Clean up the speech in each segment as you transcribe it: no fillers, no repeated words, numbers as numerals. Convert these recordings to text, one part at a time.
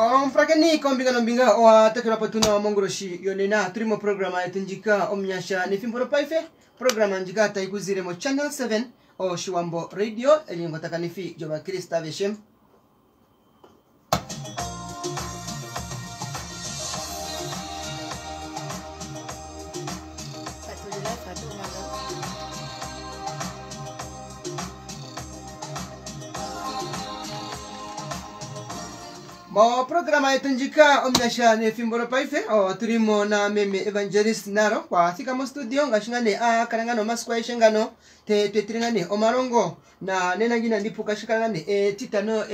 Omupulakeni kombinga nombinga owa tokelwa po tuna monguloshi yonena. Tuli moprograma yetu ndjika omunyasha nefimbo lopaife, programa ndjika tayi ku zile mo Channel 7 Oshiwambo Radio, elingotakanifi lyovakriste aveshe. Moprograma yetu ndjika omunyasha nefimbo lopaife otuli mo na meme Evangelist Nalo kwa thika mostudio ngaashi nga nee a kala nga nomasiku aeshe ngano te twetile nga nee omalongo na nena ngina ndipuka shikala nga nee etitano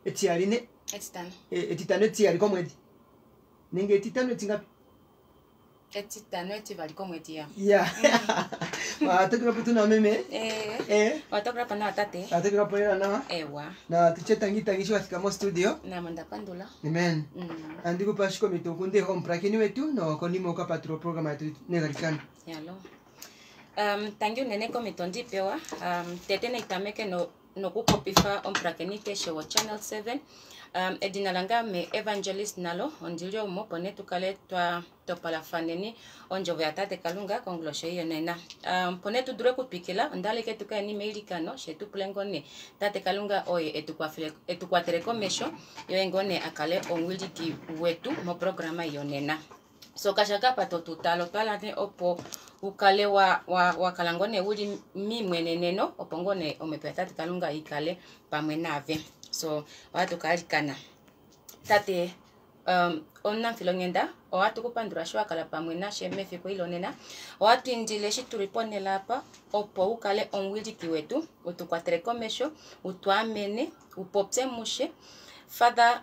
etiyali ne Etitano. Etitano etiyali komwedi nenge etitano etingapi? Etitano etivali komwedi ya. Ya. Watokela po tuna meme. Watokela po nawa tate. Watokela po lela nawa. Ewa. Na tutye tangi tangi sho wafika mo studio. Namo ndapandula. Amen. Andikupa ashike omhito ukunde omupulakeni wetu nokonima ukapatula oprograma yetu negalikano. Yalo. Tangi unene komhito ndipewa. Tete naitameke nokupopifa omupulakeni keshe wo Channel 7. Edina lange ame Evangelist Nalo, ondili omo opo nee tukale twa topalafaneni ondjovo yatate Kalunga konguloshi ei yonena. Opo nee tu dule okutwikila, onda hala ashike tu kaeni meilikano, she tu pule ngoo nee Tate Kalunga oye etukwatele komesho, yoye ngoo nee a kale omuwiliki wetu moprograma ei yonena. So kasha apa to tu tala, otwa hala nee opo ukale wa kala ngoo nee uli mimweneneno, opo ngoo nee omhepo yatate Kalunga ikale pamwe naave. So ohatu ka alikana Tate, omunamfilonghenda, ohatu ku pandula sho wa kala pamwe nashe mefiku eli lonena. Ohatu indile eshi tuli ponhele apa opo u kale omuwiliki wetu, u tu kwatele komesho, u tu amene, u popye mushe. Father,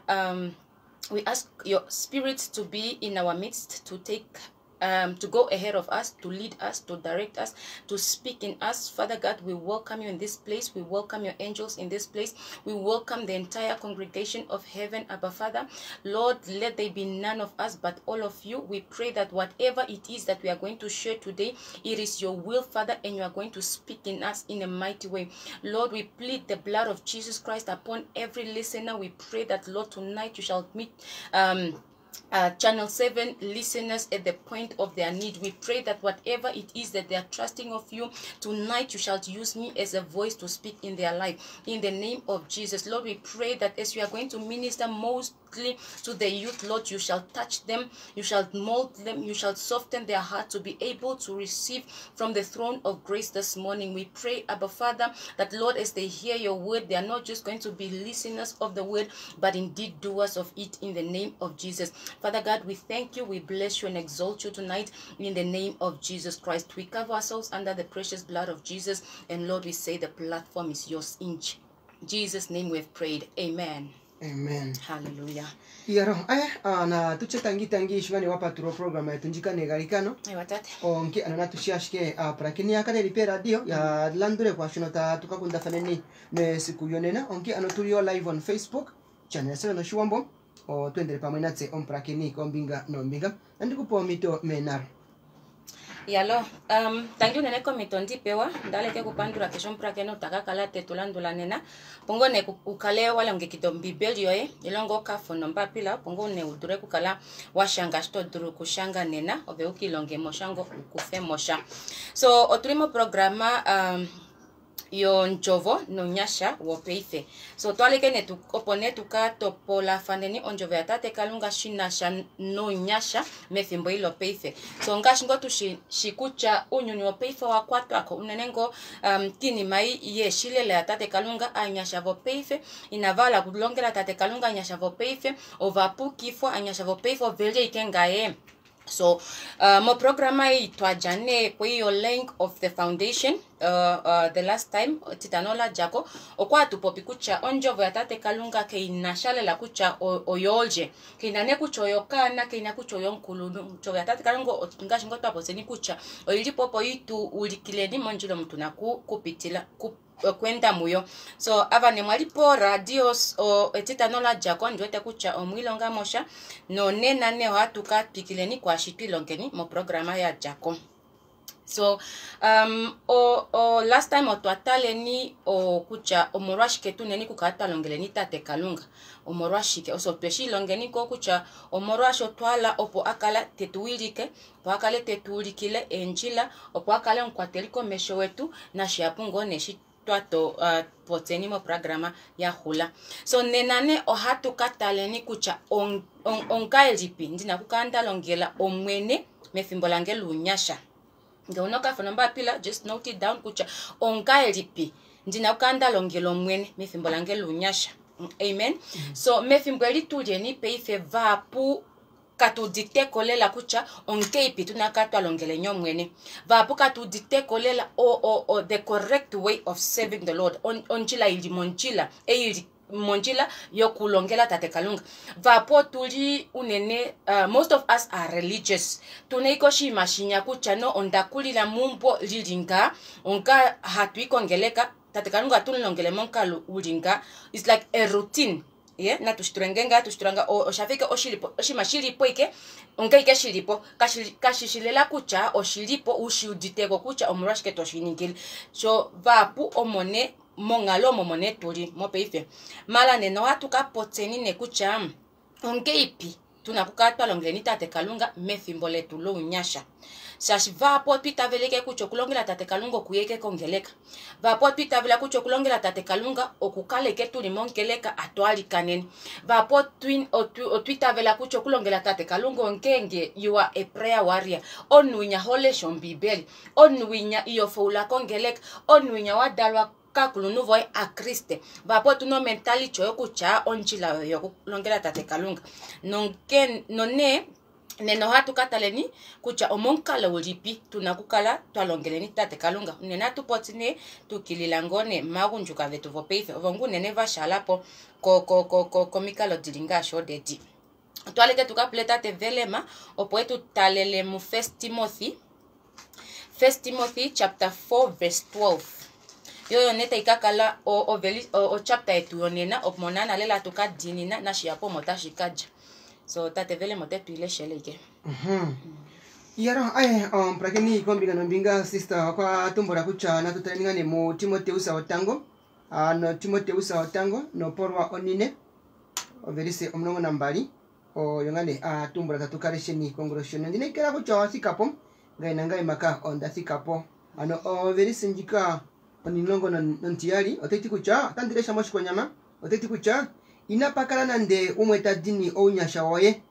we ask your spirit to be in our midst, to take to go ahead of us, to lead us, to direct us, to speak in us. Father God, we welcome you in this place. We welcome your angels in this place. We welcome the entire congregation of heaven, Abba Father. Lord, let there be none of us but all of you. We pray that whatever it is that we are going to share today, it is your will, Father, and you are going to speak in us in a mighty way. Lord, we plead the blood of Jesus Christ upon every listener. We pray that, Lord, tonight you shall meet Channel 7 listeners at the point of their need. We pray that whatever it is that they are trusting of you, tonight you shall use me as a voice to speak in their life. In the name of Jesus, Lord, we pray that as you are going to minister mostly to the youth, Lord, you shall touch them, you shall mold them, you shall soften their heart to be able to receive from the throne of grace this morning. We pray, Abba Father, that, Lord, as they hear your word, they are not just going to be listeners of the word, but indeed doers of it, in the name of Jesus. Father God, we thank you, we bless you and exalt you tonight in the name of Jesus Christ. We cover ourselves under the precious blood of Jesus, and Lord, we say the platform is yours. In Jesus' name we have prayed. Amen. Amen. Hallelujah. Iyaro, na tutye tangi tangi shivani wapatulwa programa yetu ndjika negalikano. Ewa tate. Onke ano natu ashike apulakeni ya kale lipe radio ya landule kwashono ta tukakundafaneni mesiku yonena. Onke ano tuli yo live on Facebook channel 7 Oshiwambo. O tuendele pamwe natse omupulakeni kombinga nombinga. Nandikupa omhito menaro. Yalo, tangi unene komhito ndipewa, ndaleke kupandula kesho omupulakeni utakakala te tulandula nena. Pongo ne ukale walongekida ombibeli yoye, ilongo okafo nombapila, pongo ne udule kukala washanga shito dulu kushanga nena, ove ukilonge moshango ukufe mosha. So otuli moprograma yondjovo nonyasha wopaife. So twaleke ne tu, opo ne tukatopolafaneni ondjovo ya tate Kalunga shinasha nonyasha mefimbo eli lopaife. So ngaashi ngoo tushi shi kutya ounyuni wopaife owa kwatwako unene ngoo kiinima ei yeeshilela ya tate Kalunga. Aanyasha vopaife inava hala okulongela tate Kalunga, aanyasha vopaife ovapukifwa, aanyasha vopaife oveli ashike ngaye. So moprograma ei twadja nee kwei laying of the foundation the last time titano la djako okwa tupopi kutya ondjovo yatate Kalunga keinasha lela kutya oyoolye, keina nee kutya oyokaana, keina kutya oyomukulunhu. Ondjovo yatate Kalunga ngaashi ngoo twapotseni kutya oilipo opo itu ulikileni mondjila omu tuna kupitila kwenda muyo. So ava ne mwali po radio etitano la djako ndiwete kutya omwiilonga mosha nonena ne ohatu ka twikileni kwaashi twiilongeni moprograma ya djako. So last time otwa taleni kutya omolwashike tuneni kukala twa longeleni tate Kalunga, omolwashike oso tweshi ilongeni ko kutya omolwasho otwala opo akala tetu wilike, opo akale tetu ulikile eendjila, opo akale omukwateli komesho wetu nashihapu ngoo neshi twato potseni moprograma ya xula. So nena ne ohatu ka taleni kutya ongahelipi ndina kukala nda longela Omwene mefimbo lange lounyasha. Ngee una okafo nombapila, just note it down kutya ongahelipi ndina kukala nda longela Omwene mefimbo lange lounyasha. Amen. So mefimbo eli tulyeni paife vahapu katuuditeko lela kutya ongeipi tuna kukala twa longeleni Omwene. Vahapu katuuditeko lela the correct way of serving the Lord, ondjila ili mondjila, ei ili mondjila yokulongela tate Kalunga. Vahapu otuli unene, most of us are religious, tuna ike oshinima shinya kutya no onda kulila meumbo lili nga, onga hatu i kongeleka, tate Kalunga atumulongele momukalo uli nga. It's like a routine. Ye natu shitule ngenge hatu shitula nga oshafa ike oshilipo, oshinima shilipo ike onga ike shilipo, kashishi lela kutya oshilipo ushiuditeko kutya omolwashike toshiningile. So vahapu omone monghalo omo mone tuli mopaife. Mala nena ohatu ka potseni ne kutya ongeipi tuna kukala twa longeleni tate Kalunga mefimbo letu lounyasha, shaashi vahapu otwiitaveleke kutya okulongela tate Kalunga okuyeke kongeleka. Vahapu otwiitavela kutya okulongela tate Kalunga okukaleke tuli mongeleka atwalikaneni. Vahapu otwiitavela kutya okulongela tate Kalunga ongenge you are a prayer warrior, omunhu winya holesha Ombibeli, omunhu winya iyofoula kongeleka, omunhu winya wadalwa kakulunhu voye akriste. Vahapu otuna omentality oyo kutya ondjila oyo yokulongela tate Kalunga. Nonee nena ohatu ka taleni kutya omomukalo ulipi tuna kukala twa longeleni tate Kalunga. Unene atu poti ne tukilila ngoo ne magundjuka vetu vopaife ovo ngoo unene vashalapo komikalo dili ngaashi odedi. Otwaleke tukapule tate Velema opo etu talele mu 1 Timothy, 1 Timothy chapter 4 verse 12. Yo yone tai ka kala o chapter yetu yonena opo nana lela tuka dinina nashiyapo omo tashi kadja. So tate Velema ote tu ileshele ike. Yaro aye omupulakeni kombinga nombinga, sister okwa tumbula kutya natu taleni nga ne mu Timoteus wotango, no Timoteus wotango nopolwa onine ovelise 12 oyo nga ne atumbula tatu kalesheni konguloshi yonena. Ndinekela kutya owa thikapo ngai nangai maka onda thikapo. Ano ovelise ndjika onimulongo nontiyali otayi ti kutya, otandi lesha moshikwanyama, otayi ti kutya inapa kala nande umwe ta dini ounyasha woye,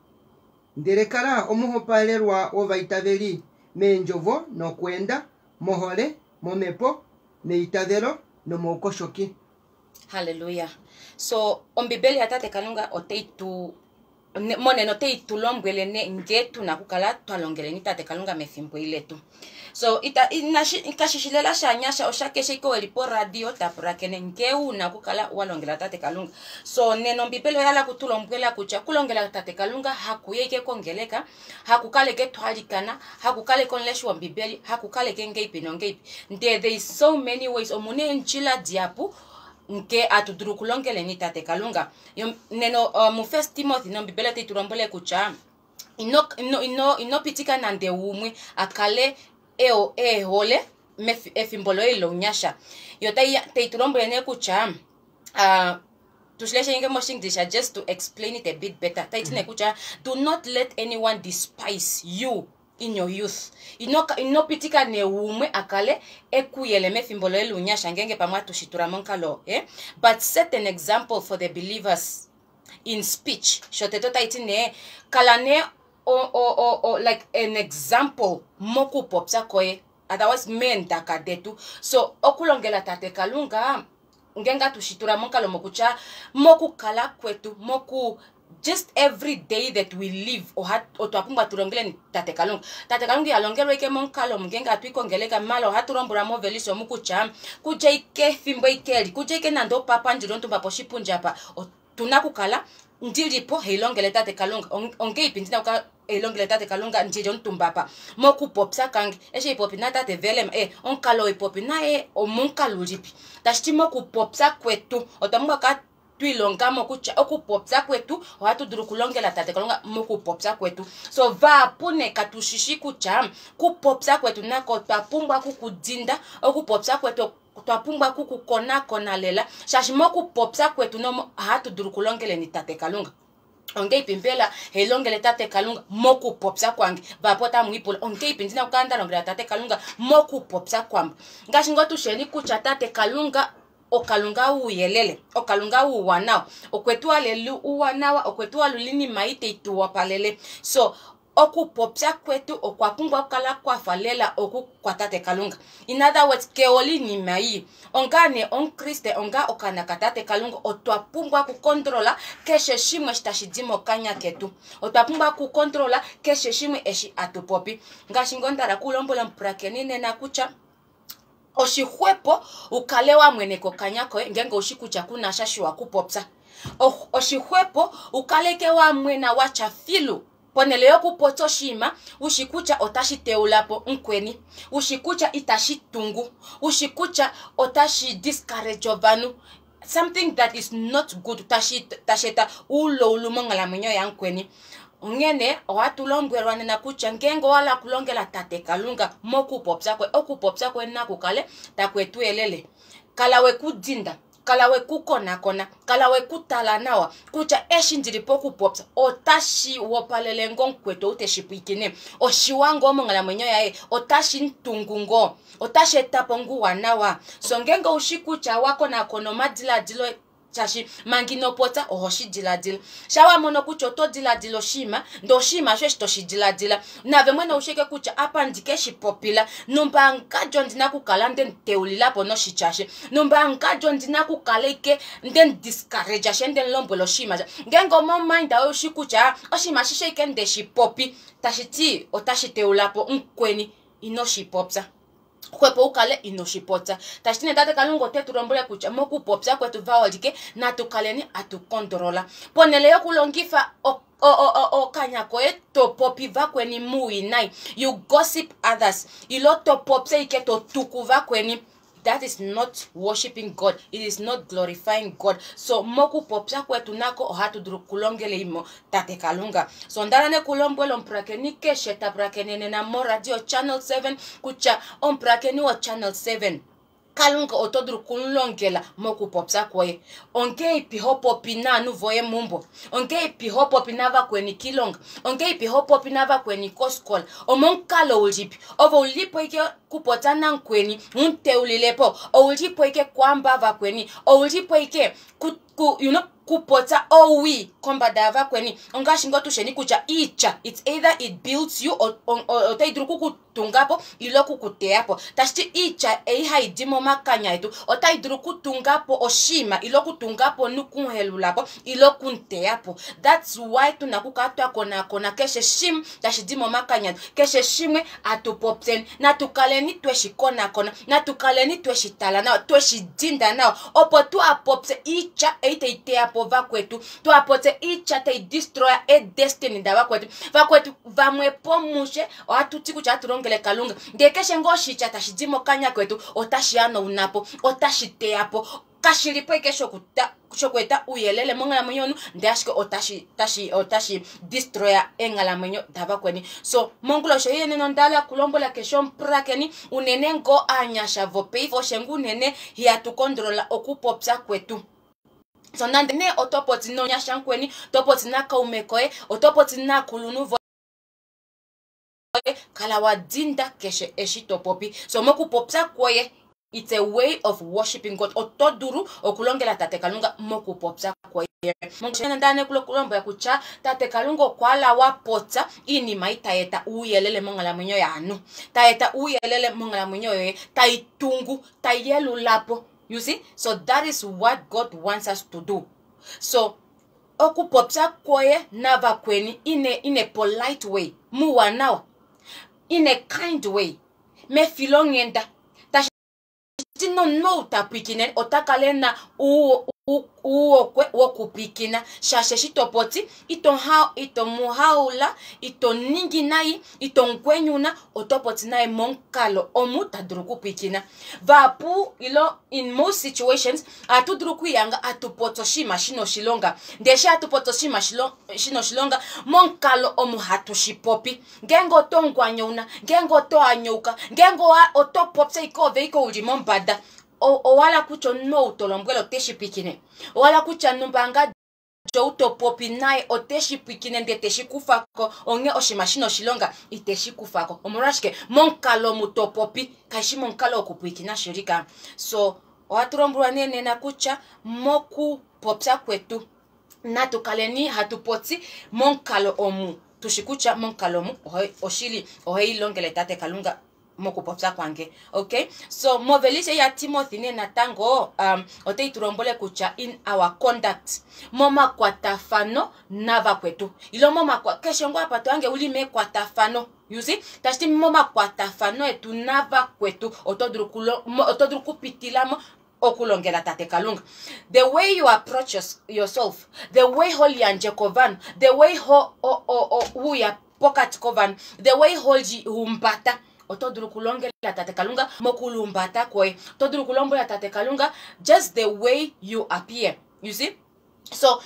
ndele kala omuhopalelwa wovaitaveli meendjovo nokweenda mohole, momhepo, meitavelo nomoukoshoki. Halleluya. So Ombibeli yatate Kalunga otai tu monena otai tu lombwele ne nge tuna kukala twa longeleni tate Kalunga mefimbo iletu. So ita kashishi lela shanyasha osha keshe ike weli po radio tapulakene nge una kukala wa longela tate Kalunga. So nena Ombibeli oyala kutulombwela kutya kulongela tate Kalunga hakuye ike kongeleka, hakukaleke twalikana, hakukaleke omuleshi wOmbibeli, hakukaleke ngeipi nongeipi. Ndele there is so many ways, omuna eendjila dihapu nke atu dulu okulongeleni tate Kalunga. Neno mu 1 Timothy nOmbibeli otai tu lombwele kutya ino pitika nande umwe akale ehole efimbo loye lounyasha. Yo tai tu lombwele ne kutya tushileshe nge moshinglish just to explain it a bit better. Tai ti ne kutya do not let anyone despise you in your youth. Ino pitika ne umwe akale ekuyele mefimbo loye lounyasha ngenge pamwe atushitula monkalo, But set an example for the believers in speech. Shoteto tai ti ne kala ne o like an example mokupopya koye, otherwise meendaka detu. So okulongela tate Kalunga ngenga tushitula monkalo mokutya mokukala kwetu moku Just every day that we live, otwa pumbwa tu longeleni Tate Kalunga. Tate Kalunga iha longelwa ike momukalo omu ngeenge hatu i kongeleka, mala ohatu lombwelwa movelise omu kutya kudja ike efimbo ike eli, kudja ike nande opapa ndili omutumba poshipundi apa, otu na okukala ndi li po hei longele Tate Kalunga. Ongeipi ndi na okukala hei longele Tate Kalunga ndili omutumba apa? Mokupopya kange, eshi hei popi naTate Velem, e, omukalo hei popi naye omomukalo ulipi? Tashi ti mokupopya kwetu otwa pumbwa okukala twilongamo kutya okupopya kwetu ohatu dulu okulongela Tate Kalunga mokupopya kwetu. So vahapu ne katu shishi kutya kupopya kwetu nako otwa pumbwa okukudinda, okupopya kwetu otwa pumbwa okukukonakona lela, shaashi mokupopya kwetu nomo ohatu dulu okulongeleni Tate Kalunga. Ongeipi mbela hei longele Tate Kalunga mokupopya kwange? Vahapu otamu ipula, ongeipi ndina okukala nda longela Tate Kalunga mokupopya kwambo? Ngaashi ngoo tusheni kutya Tate Kalunga oKalunga wuuyelele, oKalunga wuuwanawa, okwe tu halele uuwanawa, okwe tu halele iinima ei tayi tu wapalele. So okupopya kwetu okwa pumbwa okukala kwa fa lela oku kwaTate Kalunga. In other words, ke hole iinima ii. Onga nee Omukriste, onga okaana kaTate Kalunga, otwa pumbwa okukondrola keshe shimwe eshi tashi di mokanya ketu. Otwa pumbwa okukondrola keshe shimwe eshi atu popi. Ngaashi ngoo nda hala okulombwela omupulakeni nena kutya oshixwepo u kale wa mweneka okanya koye ngeenge oushi kutya ku na sha shiwa kupopya. Oshixwepo u kaleke wa mwena wa tya filu ponhele yokupopya oshinima ushi kutya otashi teula po mukweni, ushi kutya itashi tungu, ushi kutya otashi discourage ovanhu, something that is not good, tashi tashi eta uuloulu monghalamwenyo yamukweni. Onghene ohatu lombwelwa nena kutya ngeenge owa hala okulongela Tate Kalunga mokupopya kwe, okupopya kwe naku kale taku etu elele. Kala we ku dinda, kala we ku konakona, kala we ku tala nawa kutya eshi ndili pokupopya otashi wopalele ngoo mukwetu ou teshi pwiikine, oshiwa ngoo monghalamwenyo yaye, otashi mutungu ngoo, otashi eta po ngoo ouwanawa. So ngeenge oushi kutya wa konakona omadiladilo shaashi manga ino popya oho shi diladila. Sha wa mono kutya oto diladila oshinima, ndee oshinima osho eshi toshi diladila, nave mwene oushi ashike kutya apa ndi ke shi popila, numba ngadjo ndi na okukala nde mu teulila po noshitya she, numba ngadjo ndi na okukala ike nde mu discourage she nde mu lombwela oshinima sha. Ngeenge omomind yoye oushi kutya oshinima ashishe ike nde shi popi, tashi ti otashi teula po mukweni, ino shi popya. Xwepo u kale ino shi popya. Tashi ti nee Tate Kalunga ote tu lombwele kutya mokupopya kwetu vaholike natu kaleni atu kondolola. Ponhele yokulongifa okanya koye to popi vakweni muuwinayi, you gossip others, ilo to popye ike to tuku vakweni, that is not worshiping God, it is not glorifying God. So mokupopya kwetu nako ohatu dulu okulongela imo Tate Kalunga. So onda hala ne kulombwela omupulakeni keshe ta pulakene nena moRadio Channel 7 kutya omupulakeni woChannel 7, Kalunga oto dulu okumulongela mokupopya kwoye. Ongeipi ho popi naanhu voye meumbo? Ongeipi ho popi navakweni kiilonga? Ongeipi ho popi navakweni kosikola? Omomukalo ulipi? Ove ulipo ike kupopya namukweni muteulilepo? Oulipo ike kuamba vakweni? Oulipo ike ku, ku, you know, kupopya owii kombada yavakweni? Ongaashi ngoo tusheni kutya iitya, it's either it builds you or otai dulu kukutunga po ile okukuteya po. Tashi ti iitya ei hai di momakanya etu otai dulu okutunga po oshinima ile okutunga po nokuhelula po ile okumuteya po. That's why tuna okukala twa konakona keshe shimwe tashi di momakanya etu, keshe shimwe atu popyeni, natu kaleni tweshi konakona, natu kaleni tweshi tala nawa, tweshi dinda nawa, opo tuapopye iitya ei tai teya po vakwetu, tuapopye iitya tai destroya edestiny davakwetu. Vakwetu vamwe pomushe ohatu ti kutya ohatu longele Kalunga, ndee keshe ngoo oshitya tashi di mokanya kwetu otashi hanauna po, otashi teya po, kashi li po ike shokweeta uuyelele monghalamwenyo yomunhu, ndele ashike otashi destroya eenghalamwenyo davakweni. So monguloshi ei nena onda hala okulombwela keshe omupulakeni, unene ngoo aanyasha vopaife, oshe ngoo unene ihatu kondolola okupopya kwetu. So nande nee oto poti nonyasha mukweni, to poti nakaume koye, oto poti naakulunhu voye, kala wa dinda keshe eshi to popi. So mokupopya kwoye, it's a way of worshiping God. Oto dulu okulongela Tate Kalunga mokupopya kwoye. Ndane kulombwela kutya Tate Kalunga okwa hala wa popya iinima itai eta uuyelele monghalamwenyo yaanhu, tai eta uuyelele monghalamwenyo yoye, tai tungu, tai yelula po. You see? So that is what God wants us to do. So Okupopya kwoye navakweni in a, in a polite way, muuwanawa, in a kind way, mefilonghenda, tashi ti nomunhu ou ta pwiikine ota kala e na uuhokwe wokupwiikina, shaashi eshi to poti ito mu haula, ito ningi nai, ito ngwenyuna, oto poti naye momukalo omu ta dulu okupwiikina. Vahapu ilo in most situations ohatu dulu okwiiyanga hatu poti oshinima shi na oshilonga, ndee eshi hatu poti oshinima shi na oshilonga momukalo omu hatu shi popi. Ngeenge oto ngwanyauna, ngeenge oto anyauka, ngeenge oto popya ike ove ike uli mombada, owala kutya omunhu ou to lombwele ote shi pwiikine, owala kutya numba ngadi ou to popi naye ote shi pwiikine ndee te shi kufa ko, onghee oshinima shi na oshilonga ite shi kufa ko. Omolwashike? Momukalo omu to popi kaishi momukalo wokupwiikina shili ka. So ohatu lombwelwa nee nena kutya mokupopya kwetu natu kaleni hatu poti momukalo omu tushi kutya momukalo omu oshili ohai longele Tate Kalunga mokupopya kwange. Okay, so movelise yaTimothy ne natango otai tu lombwele kutya in our conduct, momakwatafano navakwetu, ilo keshe ngoo apa twange uli mekwatafano, you see, tashi ti momakwatafano etu navakwetu oto dulu kupitilamo okulongela Tate Kalunga. The way you approach yourself, the way ho liyandje kovanhu, the way ho uya pokati kovanhu, the way ho lihumbata, oto dulu kulongela Tate Kalunga mokulumbata kwoye. Oto dulu kulombwela Tate Kalunga just the way you appear, you see. So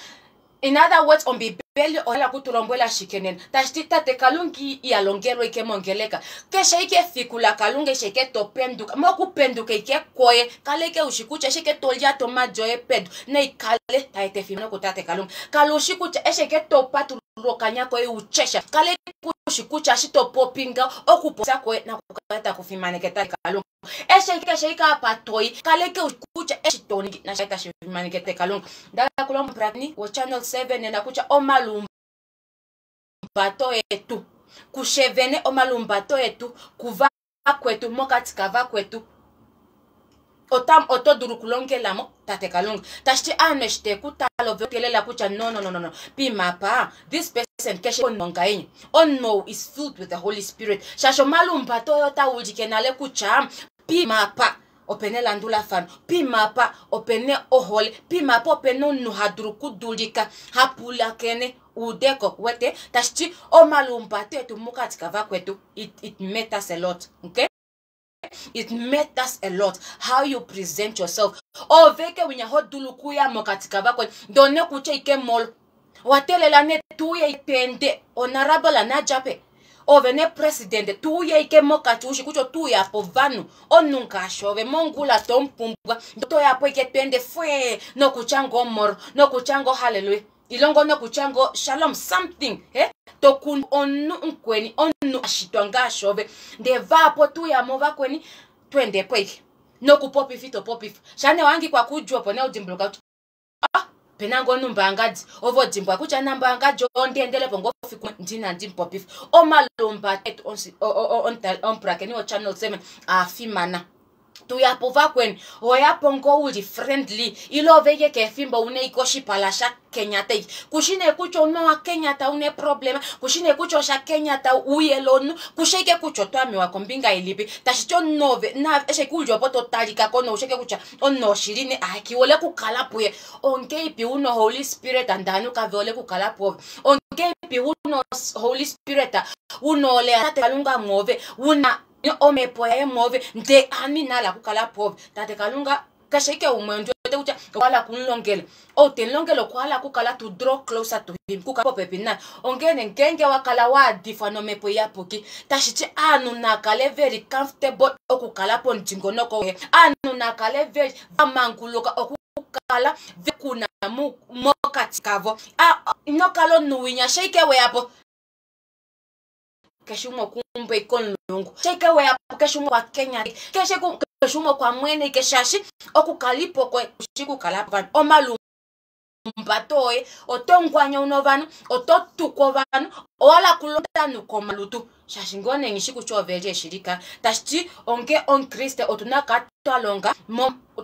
in other words, Ombibeli oya kutulombwela shike nena? Tashi ti Tate Kalunga iha longelwa ike mongeleka. Keshe ike efiku laKalunga, eshe ike to penduka, mokupenduka ike kwoye, kala ike ushi kutya eshe ike to lyata omadi oye pedu, naikale tai eta efimano kuTate Kalunga. Kala ushi kutya eshe ike to patulula okanya koye utyesha, kala ike ushi kutya eshi to popi ngaho, okupopya kwoye nakukale taku fimaneke Tate Kalunga. Eshe keshe ike apa toyi, kala ike ushi kutya eshi to ningi nashi tashi fimaneke Tate Kalunga. Ndala kulombwela wo Channel 7 nena kutya omalumbato etu kushevene, omalumbato etu kuvakwetu, mokati kavakwetu, oto dulu kulongelamo Tate Kalunga. Tashi ti aanhu eshi te ku tala ove teelela kutya no, no, no, no, no, pimapa this person keshe ononga yenye, omunhu is filled with the Holy Spirit, shaashi omalumbato oyo ota ulike nale kutya pimapa opena elandulafano, pimapa opena ohole, pimapa opena omunhu ha dulu kudulika, ha pulakene udeko wete. Tashi ti omalumbato etu mokati kavakwetu, it matters a lot. Okay, it matters a lot how you present yourself. Ove ke winya ho dulu kuya mokati kavakwetu ndone kutya ike molo watelela ne tuye itende honorable najape ove ne president tuye ike mokati ushi kutya tuyapo vanhu omunhu ngaashi ove mongula tomupumbwa toyapo ike twende fwe nokutya ngo moro nokutya ngo haleluya ilongo nokutya ngo shalom something tokundu omunhu mukweni omunhu ashitwa ngaashi ove ndee vapo tuyamo vakweni twendepo ike nokupopifa itopopifa shane wangi kwakudjwa opo ne udimbuluka kuti pena ngoo numbaangadi ovo dimbwa kutya nambaangadi ondiendelepo ngoo fiku ndina ndimupopifa. Omalumba etu omupulakeni wo Channel 7 afimana. Tuyapo vakweni oyapo ngoo uli friendly ilo ove ike kefimbo une ike oshipala sha kenyata ike kushine kutya omunhu wa kenyata une problema, kushine kutya osha kenyata uyele omunhu, kushe ike kutya otwamiwa kombinga ilipi. Tashi ti omunhu ove na eshe kulya opo to talika ko nousheke kutya omunhu oshili ne akiwole kukala puye. Ongeipi una Holy Spirit ndanu kavole kukala puove? Ongeipi una Holy Spirit una ole Tate Kalunga mwove, una omhepo yaye mwove, nde ami nala kukala puove? Tate Kalunga keshe ike umwe ndiwete kutya okwa kumulongela ou temulongela okwa hala kukala to draw closer to him, kukala popepi naye. Ongene ngenge wakala waadifwa nomhepo iyapuki, tashi ti aanhu nakale very comfortable okukala pomudingonoko woye, aanhu nakale very vamanguluka okukala vekuna mokati kavo. Ino kala omunhu winya sheike weyapo keshe umwe okumba ike omulungu, sheike weyapo keshe umwe okwa keshe umwe okwa mwene ike, shaashi okukalipo kwe kushi kukala povanhu. Omalumbato oye oto ngwanyauna ovanhu, oto tukwa ovanhu, owala kulonda ovanhu komalutu, shaashi ngoo nee ngishi kutya ove li eshilika. Tashi ti onge omukriste otuna ka twalonga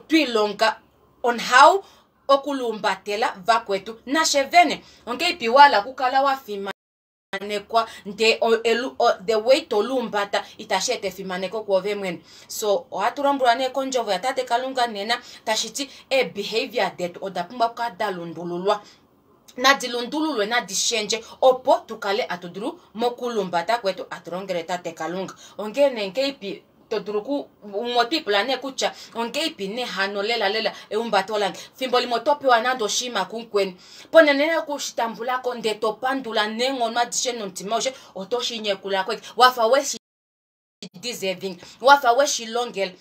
twiilonga on how Okulumbatela vakwetu nashe vene ongeipi wala kukala wa fimanekwa nde the way to lumbata itashi eta efimaneko kuove mwene. So ohatu lombwelwa nee kondjovo yatate Kalunga nena tashi ti ee-behavior detu oda pumbwa okukala da lundululwa. Nadi lundululwe, nadi shendje opo tu kale atu dulu mokulumbata kwetu atu longele tate Kalunga. Onghee nee ngeipi to dulu ku umwe oto ipula nee kutya ongeipi nee hano lela lela eumbato lange. Fimbo limwe oto pewa nande oshinima kumukweni, ponene nee oku shi tambulako ndee to pandula neenghono adishe nomutima aushe, oto shi nyekula kweke wafa weshi deserving, wafa weshi longela.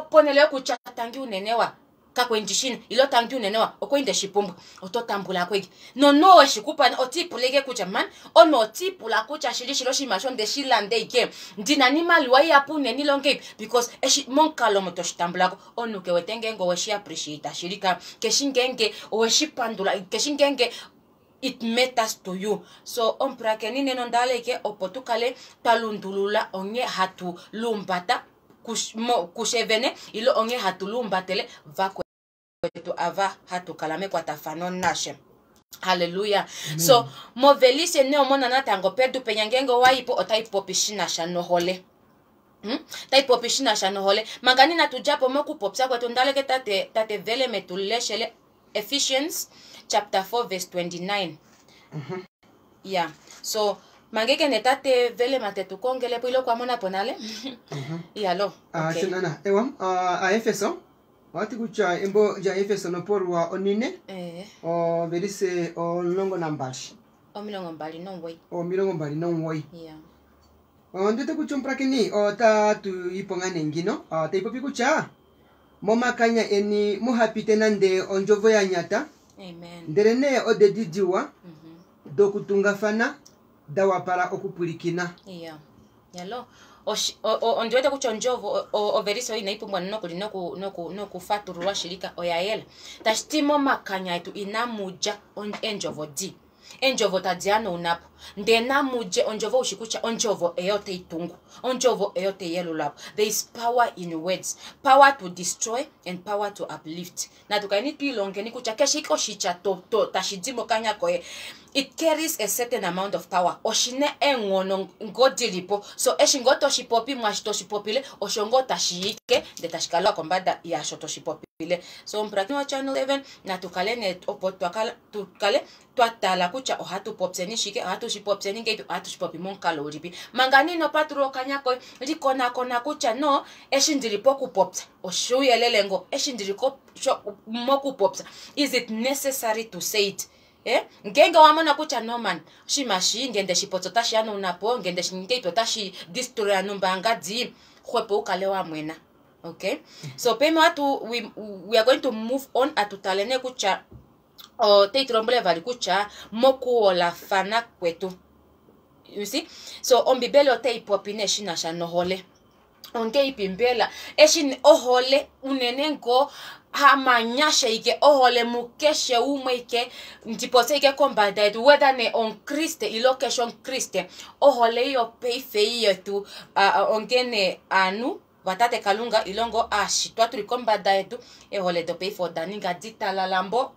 Ponele yokutya tangi unene wa kakwendi shina ilo tangi unene wa okwende shipumbwa, oto tambula kweke nono weshikupa otiipuleke kutya man ono otiipula kutya shili shilo oshinima sho nde shi lande ike ndina niimaliwa iyapu unene ilonge, because eshi momukalo omo toshi tambulako omunhu ke wete ngeenge oweshi appreciate shili ka keshi ngeenge oweshi pandula keshi ngeenge it matters to you. So omupulakeni nena ondaleke opo tu kale twa lundulula onghee hatu lumbata kushevene ilo onghee hatu lumbatele vakwetu ava hatu kala mekwatafano nashe. Halleluya. So movelise ne omona natango pedu penya ngeenge owaipo otai popi shinasha nohole. Tai popi shinasha nohole. Manga nina tudjapo mokupopya kwetu ndaleke tate tate Veleme tu leshele Ephesians chapter 4 verse 29. Yeah. So mangeke ne tate Velema tetu kongelepo ilo kwa mona po nale. Yalo. Okay. Shinana ewa aefeso owati kutya embo lya Efeso nopolwa onine ovelise 12. 29. 29. Ondete kutya omupulakeni otatu ipo nga nee ngino tayi popi kutya momakanya eni muhapite nande ondjovo ya nyata, Amen. Ndele nee odedi diwa dokutungafana da wapala okupwilikina. Yeah. Yalo. Ondi wete kutya ondjovo ovelise oyo inayi pumbwa nokuli nokufatululwa shilika oya yela. Tashi ti momakanya etu inamu dja eendjovo di. Eendjovo tadi hanaunapo. Ndee namudje ondjovo ushi kutya ondjovo eyo otai tungu. Ondjovo eyo otai yelulapo. There is power in words. Power to destroy and power to uplift. Natu kaleni twiilongeni kutya keshe ike oshitya tashi di mokanya koye, it carries a certain amount of power. Oshina eenghono ngo dilipo. So eshi ngo toshi popi mwashi toshi popile, osho ngo tashi ike ndee tashi kala kombada yasho toshi popile. So omupulakeni wa Channel 7 natu kale ne opo tukale twa tala kutya ohatu popyeni shike, ohatu shi popyeni ngeipi, ohatu shi popi momukalo ulipi. Manga nino patulula okanya koye, likonakona kutya no eshi ndili pokupopya oshuuyelele ngo, eshi ndili mokupopya, is it necessary to say it? Ngeenge wa mona kutya no man, oshinima shi ngende shipopya otashi hanaunapo, ngende shi ngeipi otashi destroy nombaanga di, xwepo ukale wa mwena. Okay? So pema watu we are going to move on atutale ne kutya otayi tu lombwele vali kutya mokuholafana kwetu. You see? So ombibeli otayi popi ne shi nasha nohole. Ongeipi mbela eshi ohole unene ngo hamanyasha ike ohole mukeshe umwe ike ndipose ike kombada yetu whether ne omukriste ilo keshe omukriste ohole iyo paife yetu ongene anu vatate Kalunga ilongo ashitwa tuli kombada yetu ehole dopaife oda ninga ditalalambo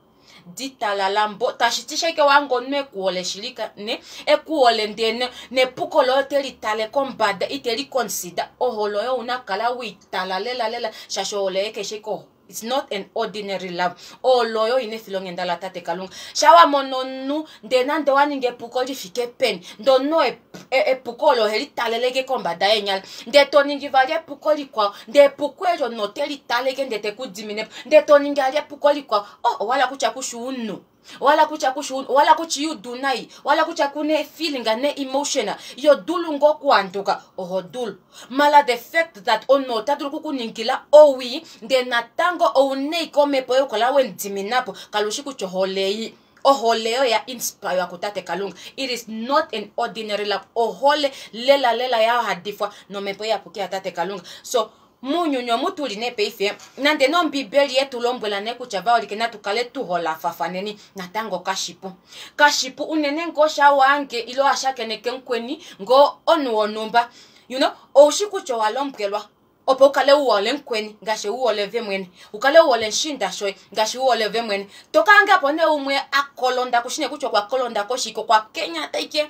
ditalalambo tashi ti sheke wango nwe kuole shilika ne ekuole ndene nepuko loyo te litale kombada ite li consider ohole yo una kala witala lela lela shasho ohole yeke sheko. It's not an ordinary love. Oloyo ine filongenda la tate Kalunga. Shawa mononu nde nande waninge epuko lifike peni. Ndono epuko olo heli taleleke kombada yenyala. Nde to ningi vali epuko likwao. Nde epuko elyo no te litaleke nde te kudimine. Nde to ningi ali epuko likwao. Oh, wala kutya kushuunu. Wala kutya kushuunu. Wala kutya yudunai. Wala kutya kune feeling ne emotion. Yo dulu ngo kuanduka. Oho dulu. Mala the fact that ono tadulu kukuningila owi nde natango ounei komepo yokola wendiminapo kalushi kutya oholei. Ohole yo ya inspire kutate Kalunga. It is not an ordinary love. Ohole lela lela ya hadifwa nomepo ya pukia tate Kalunga. So munyunyo mutuli ne peife nande nombibeli yetu lombwela ne kutya vaolike natukale tuholafafaneni natango kashipu. Kashipu unene ngosha wange ilo ashakeneke nkweni ngo onu onumba. You know, oushi kutya walombwelwa. Opo u kale u hole mukweni ngaashi u hole ove mwene, u kale u hole mushiinda shoye ngaashi u hole ove mwene. To ka hanga po nee umwe a kolonda kushi nee kutya okwa kolonda koshike, okwa kenyata ike,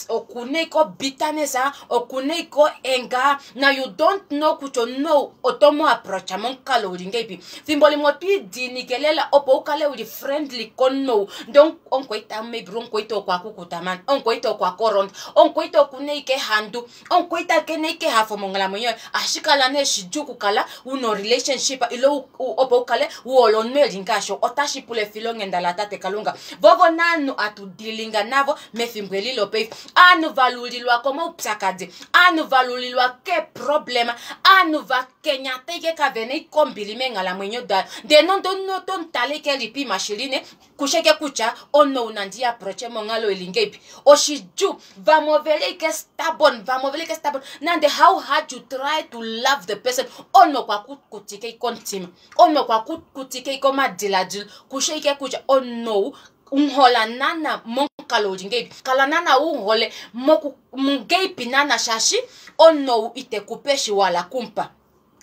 okuna ike obitterness, okuna ike oanger, na you don't know kutya omunhu ou oto mu approacha momukalo uli ngeipi. Fimbo limwe oto idiinike lela opo u kale uli friendly komunhu ou, ndee omukwaita maybe omukwaita okwa kukuta mani, omukwaita okwa kolonda, omukwaita okuna ike ehandu. Omukwaita ke na ike ehafo monghalamwenyo yoye. Ohashi kala nee shidjuu okukala u na orelationship ile opo u kale u hole omunhu e li ngaashi oo. Otashi pula efilonghenda laTate Kalunga. Vovo naanhu hatu dealinga navo mefimbo eli lopaife. Aanhu va lulilwa komaupyakadi, aanhu va lulilwa keeproblema, aanhu va kenyata ike kave na ike ombili meenghalamwenyo davo. Ndee nande omunhu oto mu tale ike e li poima shili ne, kusheke kutya omunhu ou nandi approache monghalo ili ngeipi. Oshidjuu. Vamwe oveli ike stubborn, vamwe oveli ike stubborn. Nande how hard you try to love the person, omunhu okwa kukutika ike omutima, omunhu okwa kukutika ike omadiladilo, kushe ike kutya omunhu ou unhola nana momukalo uli ngeipi, kala nana u hole moku ngeipi nana, shaashi omunhu ou ite kupe eshi wala kumupa.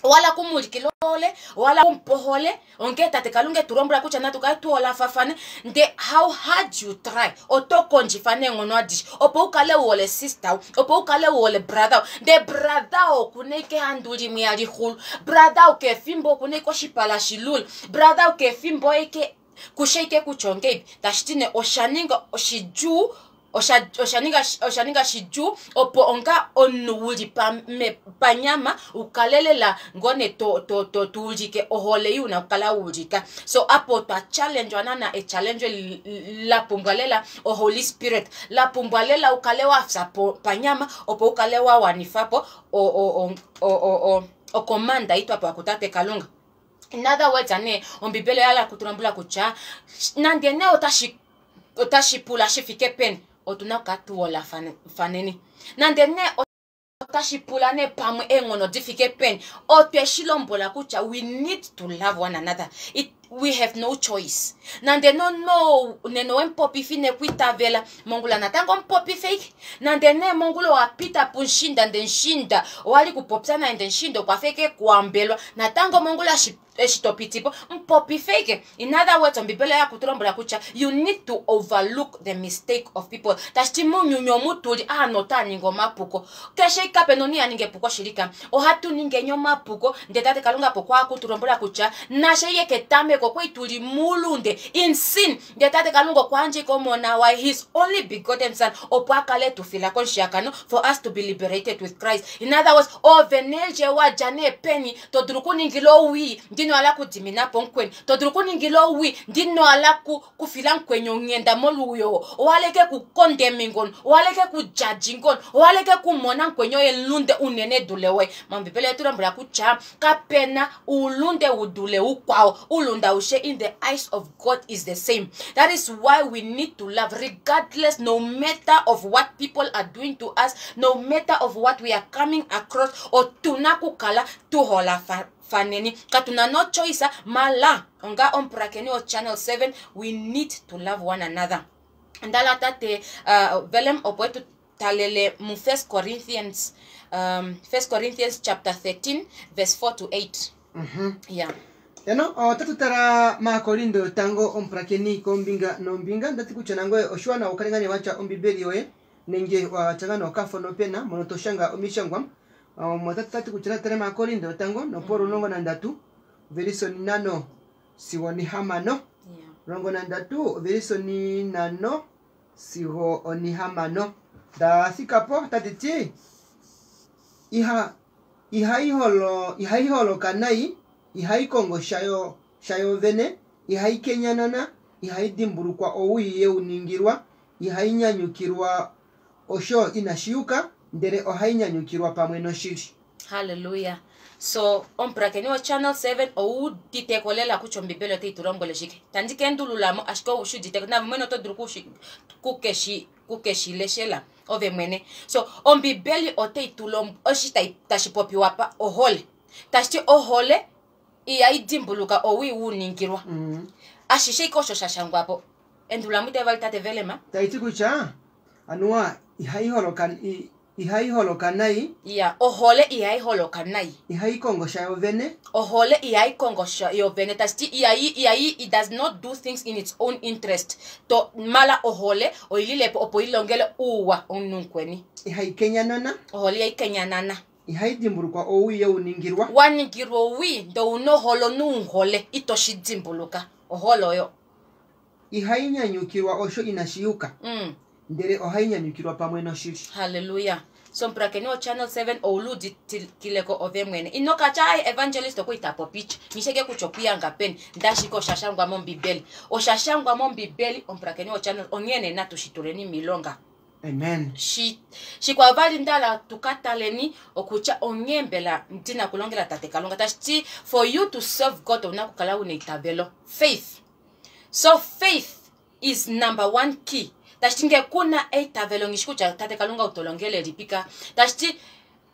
Wala kumuulikila ohole, wala kumupa ohole. Onghee Tate Kalunga etu lombwela kutya natu kale tu holafafane, nde how hard you try, oto kondjifa neenghono adishe opo u kale u hole sister, opo u kale u hole brother. Nde brother oku na ike ehandu limwe hali xulu, brother kefimbo oku na ike oshipala shilula, brother kefimbo eke kushe ike kutya ongeipi. Tashi ti ne osha ninga oshidjuu, osha ninga shidjuu opo onga omunhu wuli panyama ukale lela ngoo ne to ulike ohole ei una okukala wa ulika. So apo otwa challengewa nana echallenge la pumbwa lela oHoly Spirit, la pumbwa lela ukale wafya po panyama opo ukale wa wanifa po okomanda ei twa pewa kuTate Kalunga. In other words, ane Ombibeli oya hala kutulombwela kutya nande nee otashi pula shi fike peni, otu na okukala tu holafaneni. Nande nee otashi pula nee pamwe eenghono di fike peni, otwe shi lombwela kutya we need to love one another. We have no choice. Nande no no neno wemupopifi nekuitavela mongula natango omupopife ike. Nande nee mongula owa pita pumushinda nde mushinda owali kupopya naye nde mushinda okwa fa ike kuambelwa, natango mongula eshi to pitipo mupopife ike. In other words, Ombibeli oya kutulombwela kutya you need to overlook the mistake of people. Tashi ti mounyuni omu tuli aanhu otaa ningi omapuko, keshe kape na omunhu iha ningi epuko shilika, ohatu ningeni omapuko. Ndee Tate Kalunga po kwa kutulombwela kutya nashe ye ketameko okwali tuli muulunde in sin, ndee Tate Kalunga okwa yandja ike omona waye, his only begotten son, opo a kale tufila komushiyakano for us to be liberated with Christ. In other words, ove nelye wadja neepeni to dulu kuningila owii ndino ala kudiminapo mukweni, to dulu kuningila owii ndino ala kufila mukweni onghenda moluyo, owaleke kukondemi ngono, owaleke kujaji ngono, owaleke kumona mukweni oye mulunde unene dule woye. Mombibeli yetu lombwela kutya kapena uulunde wudule ukwawo, uulunde aushe in the eyes of God is the same. That is why we need to love regardless, no matter of what people are doing to us, no matter of what we are coming across. Otuna kukala tuholafaneni, katuna no choice mala onga omupulakeni wo Channel 7, we need to love one another. Ndala tate Willem opo etu talele mu 1 Corinthians, 1 Corinthians chapter 13 verse 4 to 8. Yeah. Eno otatu tala maaKorindo yotango omupulakeni kombinga nombinga. Ndati kutya nangoye oshiwanawa ukale ngaa nee watya ombibeli yoye nenge watya ngaa nokafo nopena mono to shanga omishangwa. Otatu tati kutya natale maaKorindo yotango nopo 13 verse 5 sigo 6. 13 verse 5 sigo 6. Nda thikapo tati ti ihai holoka nai, ihai kongo shayo vene, ihai kenyanana, ihai dimbulukwa owii yeuningilwa, ihai nyanyukilwa osho inashi yuka, ndele ohai nyanyukilwa pamwe noshili. Hallelujah. So omupulakeni wo Channel 7 ouditeko lela kutya ombibeli otai tu lombwele shike. Tandi ka endululamo ashike oushi uditeko nave mwene oto dulu kukeshi leshela ove mwene. So ombibeli otai tu lombwele oshi tashi popiwa pa ohole. Tashi ti ohole ihai dimbuluka owii wuningilwa. Ashishe ike osho sha shangwapo. Endulula ite vali tate Velema. Tai ti kutya anuwa ihai holoka Ihai holoka nai. Ya, ohole ihai holoka nai. Ihai kongo sha yovene. Ohole ihai kongo sha yovene. Tashi ti ihai, ihai, it does not do things in its own interest. To mala ohole oililepo opo ilongele uuwa omunhu mukweni. Ihai kenyanana. Ohole ihai kenyanana. Ihai dimbulukwa owii ye u ningilwa. Wa ningilwa owii ndee ouna ohole omunhu umuhole ito shi dimbuluka. Ohole oyo. Ihai nyanyukilwa osho inashi yuka, ndele ohai nyanyukilwa pamwe noshili. Hallelujah. So mupulakeni wo Channel 7 ouli uditileko ove mwene. Ino ka tya ai evangelist okwa ita popicha. Nghisheke kutya okuyanga peni. Ndashike osha shangwa mOmbibeli. Osha shangwa mOmbibeli omupulakeni wo Channel onghee nee natu shi tuleni miilonga. Amen. Shi shikwao vali ndala tu ka taleni okutya onghee mbela ndina okulongela Tate Kalunga. Tashi ti for you to serve God ouna okukala una eitavelo. Faith. So faith is number one key. Tashi ti nge kuna eitavelo ngishi kutya Tate Kalunga utolongele lipika. Tashi ti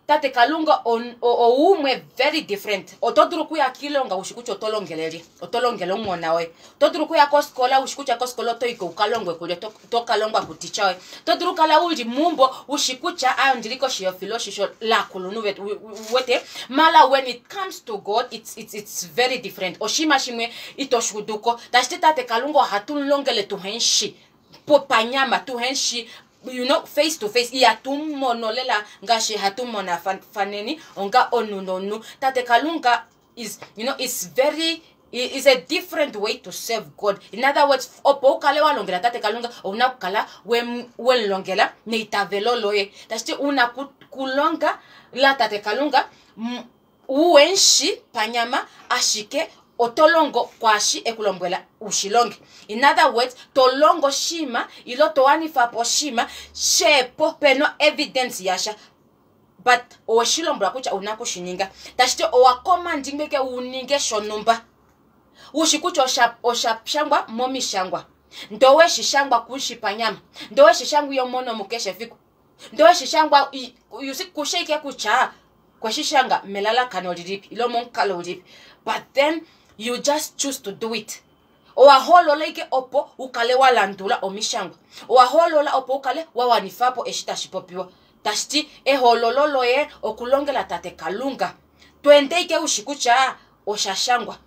Tate Kalunga oumwe very different. Oto dulu kuya kiilonga ushi kutya oto longele lye, oto longele omumona woye. Oto dulu kuya kosikola ushi kutya kosikola oto yiko uka longwe kulye, oto ka longwa kuticha woye. Oto dulu kala uli meumbo ushi kutya ayo ndili koshi yefiloshisho lakulunhu vetu, wete. Mala when it comes to God it's very different. Oshinima shimwe ito shi uduko. Tashi ti Tate Kalunga ohatu mu longele tuhe shi panyama, tuhe shi you know, face to face. Ihatu mono lela ngaashi hatu monafaneni onga omunhu nomunhu. Tate Kalunga is, you know, is very, is a different way to serve God. In other words, opo u kale wa longela Tate Kalunga, ouna okukala we mu longela neitavelo loye. Tashi ti una kulonga la Tate Kalunga uwenshi panyama, ashike oto longo kwaashi ekulombwela ushilonge. In other words, to longo shima ilo to wanifa po shima shepo peno evidence yasha, but oweshilombwela kutya ouna kushininga. Tashi ti owa commandingwe ke uninge shonumba ushi kutya osha shangwa momishangwa, ndo weshi shangwa kushi panyama, ndo weshi shangwa iyo mono mukeshe fiku, ndo weshi shangwa you see, kusheike kutya kweshishanga melalakano lilipi ilo momukalo ulipi, but then you just choose to do it. Owa holola ike opo ukale wa landula omishangwa, owa holola opo ukale wa wanifapo eshi tashi popiwa. Tashi ti ehololo loye okulongela Tate Kalunga. Twende ike ushi kutya osha shangwa.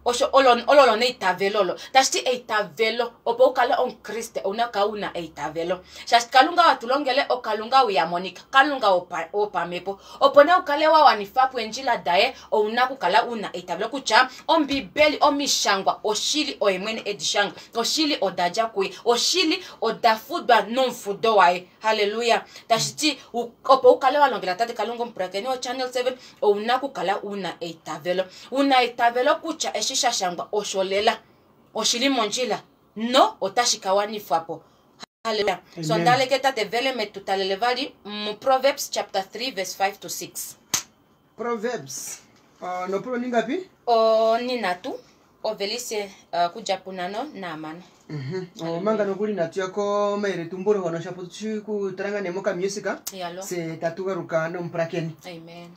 Osho ololo neitavelo lo. Tashi ti eitavelo opo ukale omukriste ouna kala una eitavelo. Shaashi Kalunga wa tulongele okalunga uyamonika, Kalunga wopamepo. Opo ne ukale wa wanifapo eendjila daye ouna kukala una eitavelo kutya Ombibeli omishangwa oshili oye mwene edi shanga, oshili oda dja kuye, oshili oda fudwa nomufudo waye. Hallelujah. Tashi ti opo ukale wa longela Tate Kalunga omupulakeni wo Channel 7 ouna kukala una eitavelo. Una eitavelo kutya eshi sha shangwa osho lela, oshili mondjila no otashi ka wanifwa po. Hallelujah. So Amen. ndaleke Tate Vele metutalele vali mu Proverbs chapter 3 verse 5 to 6. Proverbs. Nopulo ningapi? Oninatu ovelise kudja punano naamano. Omanga nokuli natu ya komayeletumbulo hono shapo tushi kutalanga ne moka music. Yalo. Se tatu galuka nomupulakeni. Amen.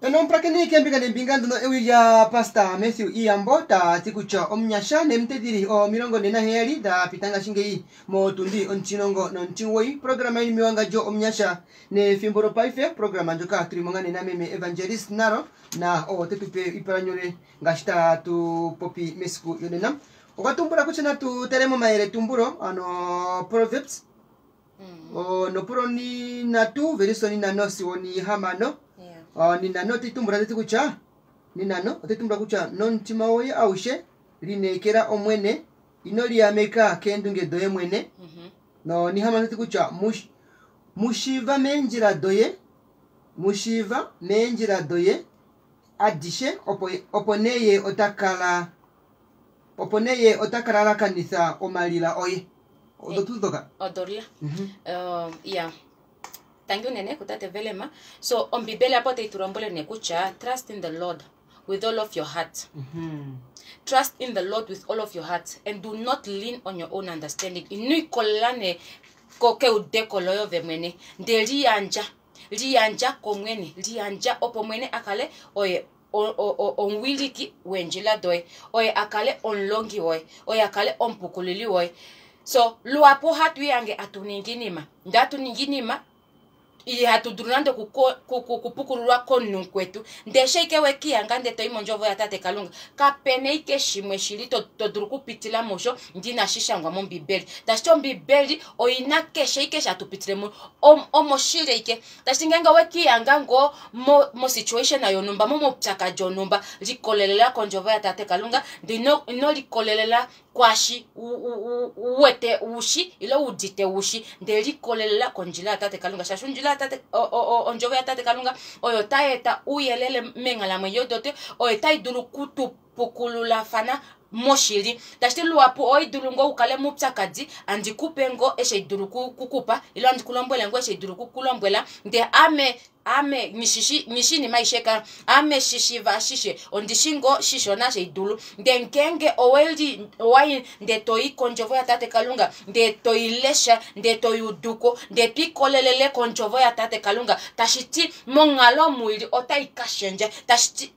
Nomupulakeni kembinga nembinga ndono ewi lya pastor Matthew Iyambo ta ti kutya omunyasha nemutedili o47 da pita ngashingeyi motundi ontilongo nontimugoyi programa yini mewangadjo omunyasha nefimbo lopaife programa ndjoka tuli mo ngaa nameme Evangelist Nalo na ote tupe iipalanyole ngaashi tatu popi mesiku yonena. Okwa tumbula kutya natu tale momayeletumbulo ano Proverbs nopulo ni nhatu velisoni nhano sigo ni hamano. Ninhano otayi tumbula tati kutya ninhano otayi tumbula kutya nomutima woye aushe lineekela omwene ino liameka keendunge doye mwene. No nihamano tati kutya mushiiva meendjila doye mushiiva meendjila doye adishe opo nee ye ota kala opo nee ye ota kalalakanitha omalila oye. Odo tuu dhoka? Odo lela. Ya, tangi unene kutate Velema. So ombibeli apo otayi tu lombwele ne kutya trust in the Lord with all of your heart. Trust in the Lord with all of your heart and do not lean on your own understanding. Ino ikolelela ne keudeko loye ove mwene, nde liyandja liyandja komwene, liyandja opo mwene a kale oye omuwiliki weendjila doye, oye a kale omulongi woye, oye a kale omupukululi woye. So luhapu ohatu ihange atu ningi iinima, ndee atu ningi iinima ihatu dulu nande okupukululwa komunhu mukwetu, ndee eshi ashike wekihanga ndee toyi mondjovo yatate Kalunga, kapena ashike shimwe shili to dulu okupitila musho ndee inashi shangwa mombibeli. Tashiti ombibeli oina keshe ashike eshi hatu pitile mu omoshili ashike. Tashiti ngeenge owekihanga ngoo mo situation yonhumba, momaupyakadi onhumba, likolelela kondjovo yatate Kalunga, ndee ino likolelela kwaashi u wete ushi ile udite ushi, ndee likolelela kondjila yatate Kalunga, shaashi ondjila yatate, ondjovo yatate Kalunga oyo tai eta ouyelele meenghalamwenyo dote, oyo tai dulu kutupukululafana moshili. Tashiti luhapu oi dulu ngoo ukale moupyakadi, andi kupe ngoo eshi dulu kukupa ile andi kulombwele ngoo eshi dulu kukulombwela, ndee ame ame ngishishi ngishinima aishe ka ame shishiva ashishe ondishi ngoo shishona sheidulu, ndee ngeenge oweli owayi ndee toyi kondjovo yatate Kalunga, ndee toilesha ndee toyuduko ndee twiikolelele kondjovo yatate Kalunga, tashiti monghalo muili otai kashendja. Tashiti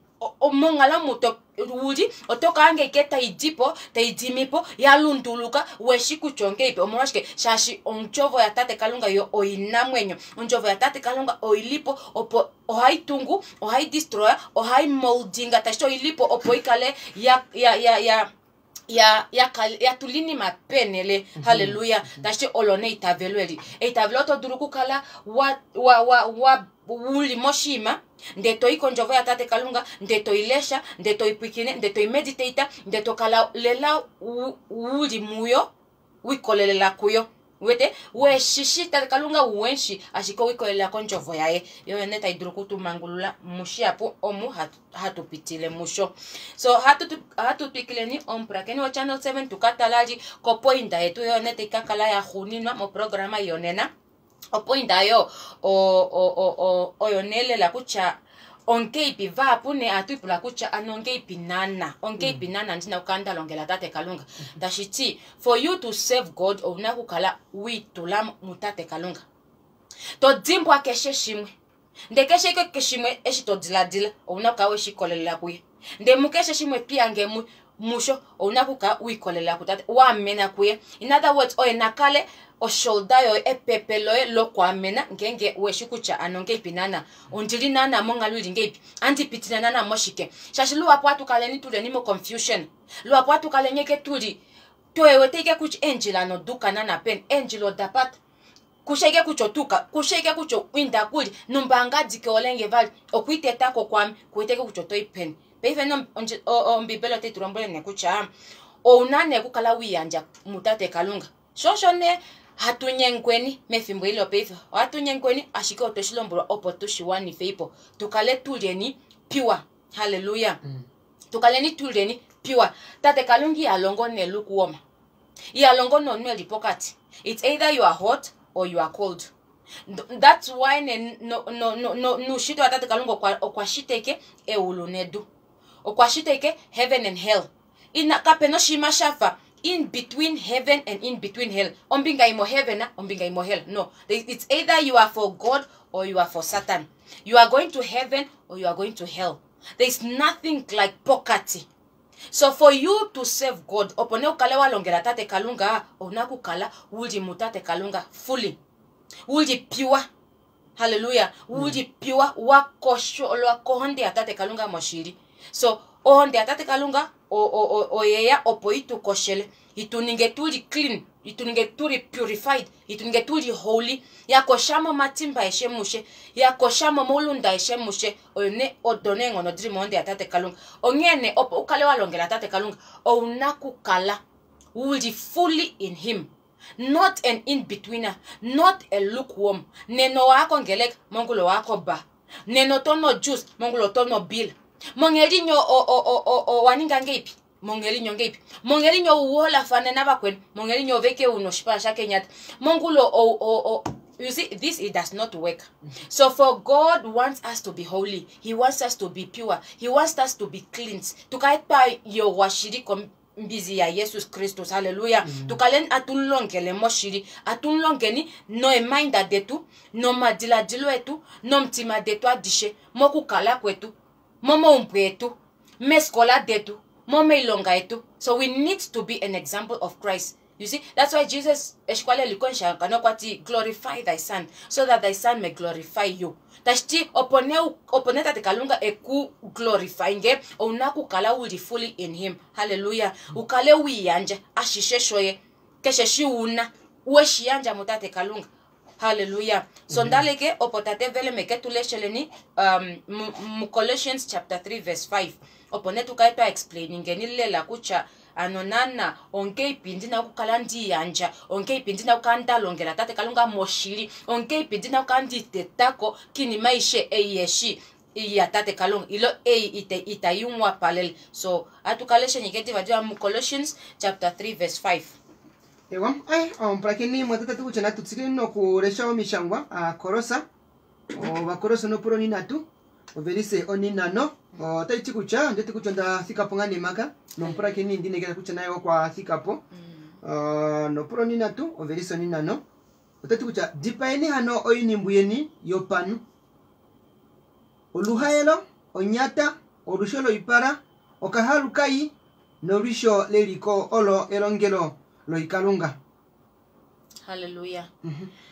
monghalo muto uli oto kahange ike tai dipo tai dimipo ya lunduluka weshi kutya ongeipi. Omolwashike? Shaashi ondjovo yatate Kalunga yo oinamwenyo, ondjovo yatate Kalunga oilipo opo ohai tungu, ohai destroy, ohai moldinga. Tashiti oilipo opo ikale ya ya ya ya ya ya ya tulinima penele. Haleluya. Tashiti olo neitavelo eli, eitavelo oto dulu okukala wa wa wa wa uli moshima ndee toyi kondjovo yatate Kalunga, ndee toilesha, ndee toipwikine, ndee toimeditata, ndee tokala lela uli muyo wikolelela kuyo, wete weshishi tate Kalunga uwenshi ashike wikolelela kondjovo yaye yo yene tai dulu okutumangulula mushiapu omu hatu pitile musho. So hatu twikileni omupulakeni wa Channel 7 tukatalali kopoinda yetu yo yene tai kakala ya xuuninwa moprograma yonena. Opoinda yo oyo nelela kutya ongeipi vahapu ne hatu ipula kutya ano ongeipi nana ongeipi nana ndina okukala nda longela tate Kalunga. Tashiti for you to serve God ouna okukala wiitula mutate Kalunga, to dimbwa keshe shimwe, ndee keshe shimwe eshi to diladila ouna okukala weshikolelela kuye, ndee mukeshe shimwe twiyange musho ouna okukala wiikolelela kutate, waamena kuye. In other words, oye nakale oshoulder yoye, epepe loye lokwaamena ngeenge weshi kutya ano ngeipi nana ondili nana monghalo ili ngeipi, andi pitile nana moshike. Shaashi luhapu hatu kaleni tuleni mo confusion, luhapu hatu kaleni eke tuli toewete ike kutya eendjila noduka nana peni, eendjila oda pata, kushaike kutya otuka, kushaike kutya inda kuli nombaanga dike olenge vali okwiitetako kwami kuweteke kutya otoyi peni. Paife Ombibeli otai tu lombwele ne kutya ouna ne okukala wiiyandja mutate Kalunga. Sho osho ne hatu nyengweni mefimbo eli lopaife. Ohatu nyengweni ashike otwe shi lombwelwa opo tu shi wanife po. Tu kale tu lyeni pure. Hallelujah. Tu kaleni tu lyeni pure. Tate Kalunga iha longo nelukuwoma. Iha longo nomunhu eli pokati. It's either you are hot or you are cold. That's why ne no no no no nuushitwe watate Kalunga okwa shiteke eulu nedu. Okwa shiteke heaven and hell. Ina kapena oshinima shafa in between heaven and in between hell. Ombinga imo heaven, ombinga imo hell. No, it's either you are for God or you are for Satan. You are going to heaven or you are going to hell. There is nothing like pokati. So for you to serve God, opo nee ukale wa longela tate Kalunga, ouna okukala uli mutate Kalunga fully. Uli pure. Hallelujah. Uli pure, wa kosholwa kohonde ya tate Kalunga moshili. So ohonde ya tate Kalunga oyeya opo itu koshele, itu ninge tuli clean, itu ninge tuli purified, itu ninge tuli holy. Ya koshamo matimba eshe mushe, ya koshamo molunda eshe mushe, one odone ngono diri mohonde ya tate Kalunga. Ongene opo ukale wa longela tate Kalunga, ouna kukala uli fully in him. Not an in-betweener, not a lukewarm. Neno wako ngelek, mongulo wako ba. Neno tono juice, mongulo tono bill. Mongelinyo o waninga ngeipi. Mongelinyo ngeipi. Mongelinyo uola fane na bakwen. Mongelinyo veke uno shipa shake nyat. Mongulo o. You see, this it does not work. So for God wants us to be holy. He wants us to be pure. He wants us to be cleansed. Tukaepa yo washiri mbizi ya Jesus Christus. Hallelujah. Tukalen atulongele moshiri, atulongeni no emainda detu, no madiladilo etu, no mtima detu adishe, mokukala kwetu, momo umpwetu, meskola detu, momo ilonga etu. So we need to be an example of Christ. You see, that's why Jesus eshikwale likonsha kanokwati glorify thy son so that thy son may glorify you. Tashti opone tate Kalunga eku glorify nge ouna kukala uli fully in him. Hallelujah. Ukale uiyanja ashishe shoye keshe shi una uwe shiyanja mutate Kalunga. Hallelujah. So ndaleke opo tate vele meke tulesheleni mu Colossians chapter 3 verse 5. Opo ne tukaitwa explaining ngeni lela kucha anonana onke ipindi na kukala ndiyanja, onke ipindi na kukala ndalongela tate Kalunga moshili, onke ipindi na kukala nditetako kini maishe eyeshi iya tate Kalunga ilo ei ite itayumwa palele. So atukaleshe nyiketi vajua mu Colossians chapter 3 verse 5. Ewa, ai, ompulakeni mwatata tukucha natutsikile nokulesha omishangwa Kolosa, Ovakolosa nopulo ninatu, ovelise oninano, otaiti kutya, ndeti kutya ndathikapo nga nemaka, nompulakeni ndinekela kutya naye okwa thikapo. Nopulo ninatu, ovelise oninano, otaiti kutya dipaeni hano oinimbu yeni yopanu. Oluhaelo, onyata, olusho loipala, okahalukai, nolusho leliko olo elongelo loikalunga. Hallelujah.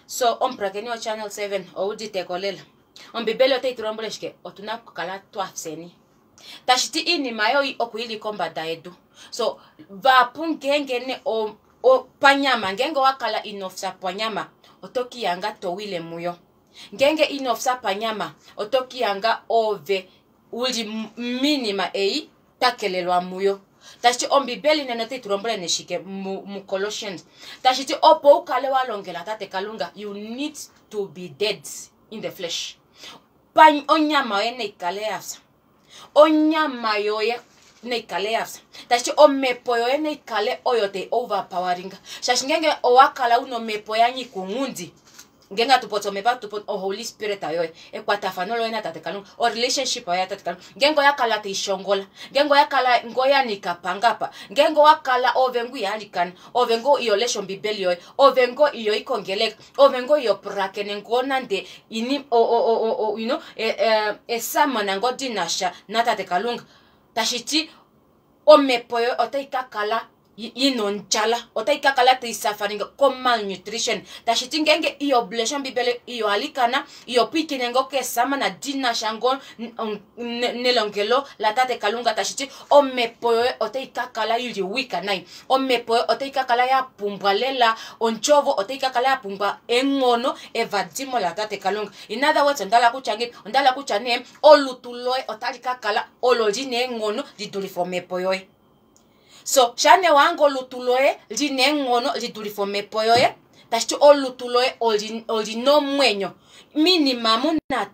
So ompulakeni wa Channel 7 ouditekolela. Ombibeli otai tu lombwele shike? Otuna okukala twafyeni. Tashiti iinima yo okuili kombada yedu. So vapu ngenge ne o panyama ngenge wakala inofsa panyama otoki yanga towile muyo. Ngenge inofsa panyama otoki yanga ove uli minima ei takelelwa muyo. Tashiti ombibeli nene otai tu lombwele neshike mu Colossians. Tashiti opo ukale walongela tate Kalunga, you need to be dead in the flesh. Onyama yoye neikale yafya. Onyama yoye neikale yafya. Tashiti omepo yoye neikale oyo te overpowering. Shashi ngenge owakala uno mepo ya nyikungundi. Ngenge atupotso mepa tupo o Holy Spirit ayoye. Ekwatafano loye na tate Kalunga. O relationship ayoye tate Kalunga. Ngenge oyakala te ishongola. Ngenge oyakala ngoya nikapangapa. Ngenge wakala ove ngu yalikana. Ove ngo iyo lesho mbibeli yoye. Ove ngo iyo ikongeleka. Ove ngo iyo prakene ngona nde ini o o o o o you know e e esamana ngo dinasha na tate Kalunga. Tashiti omepo yoye otai kakala Ina ondjala, otai ka kala tai suffering komalnutrition. Tashi ti ngeenge iyo lesha Ombibeli, iyo alikana, iyo pwiikine ngoo keesamana di na sha ngoo nelongelo laTate Kalunga, tashi ti omhepo yoye otai ka kala i li weak nai. Omhepo yoye otai ka kala ya pumbwa lela ondjovo, otai ka kala ya pumbwa enghono, evadimo laTate Kalunga. In other words, onda hala kutya ngahelipi? Onda hala kutya nee olutu loye otali ka kala olo li na eenghono li dulife omhepo yoye. So sha nee wahange olutu loye li na eenghono li dulife omhepo yoye, tashi ti olutu loye oli na omwenyo. Minima mu na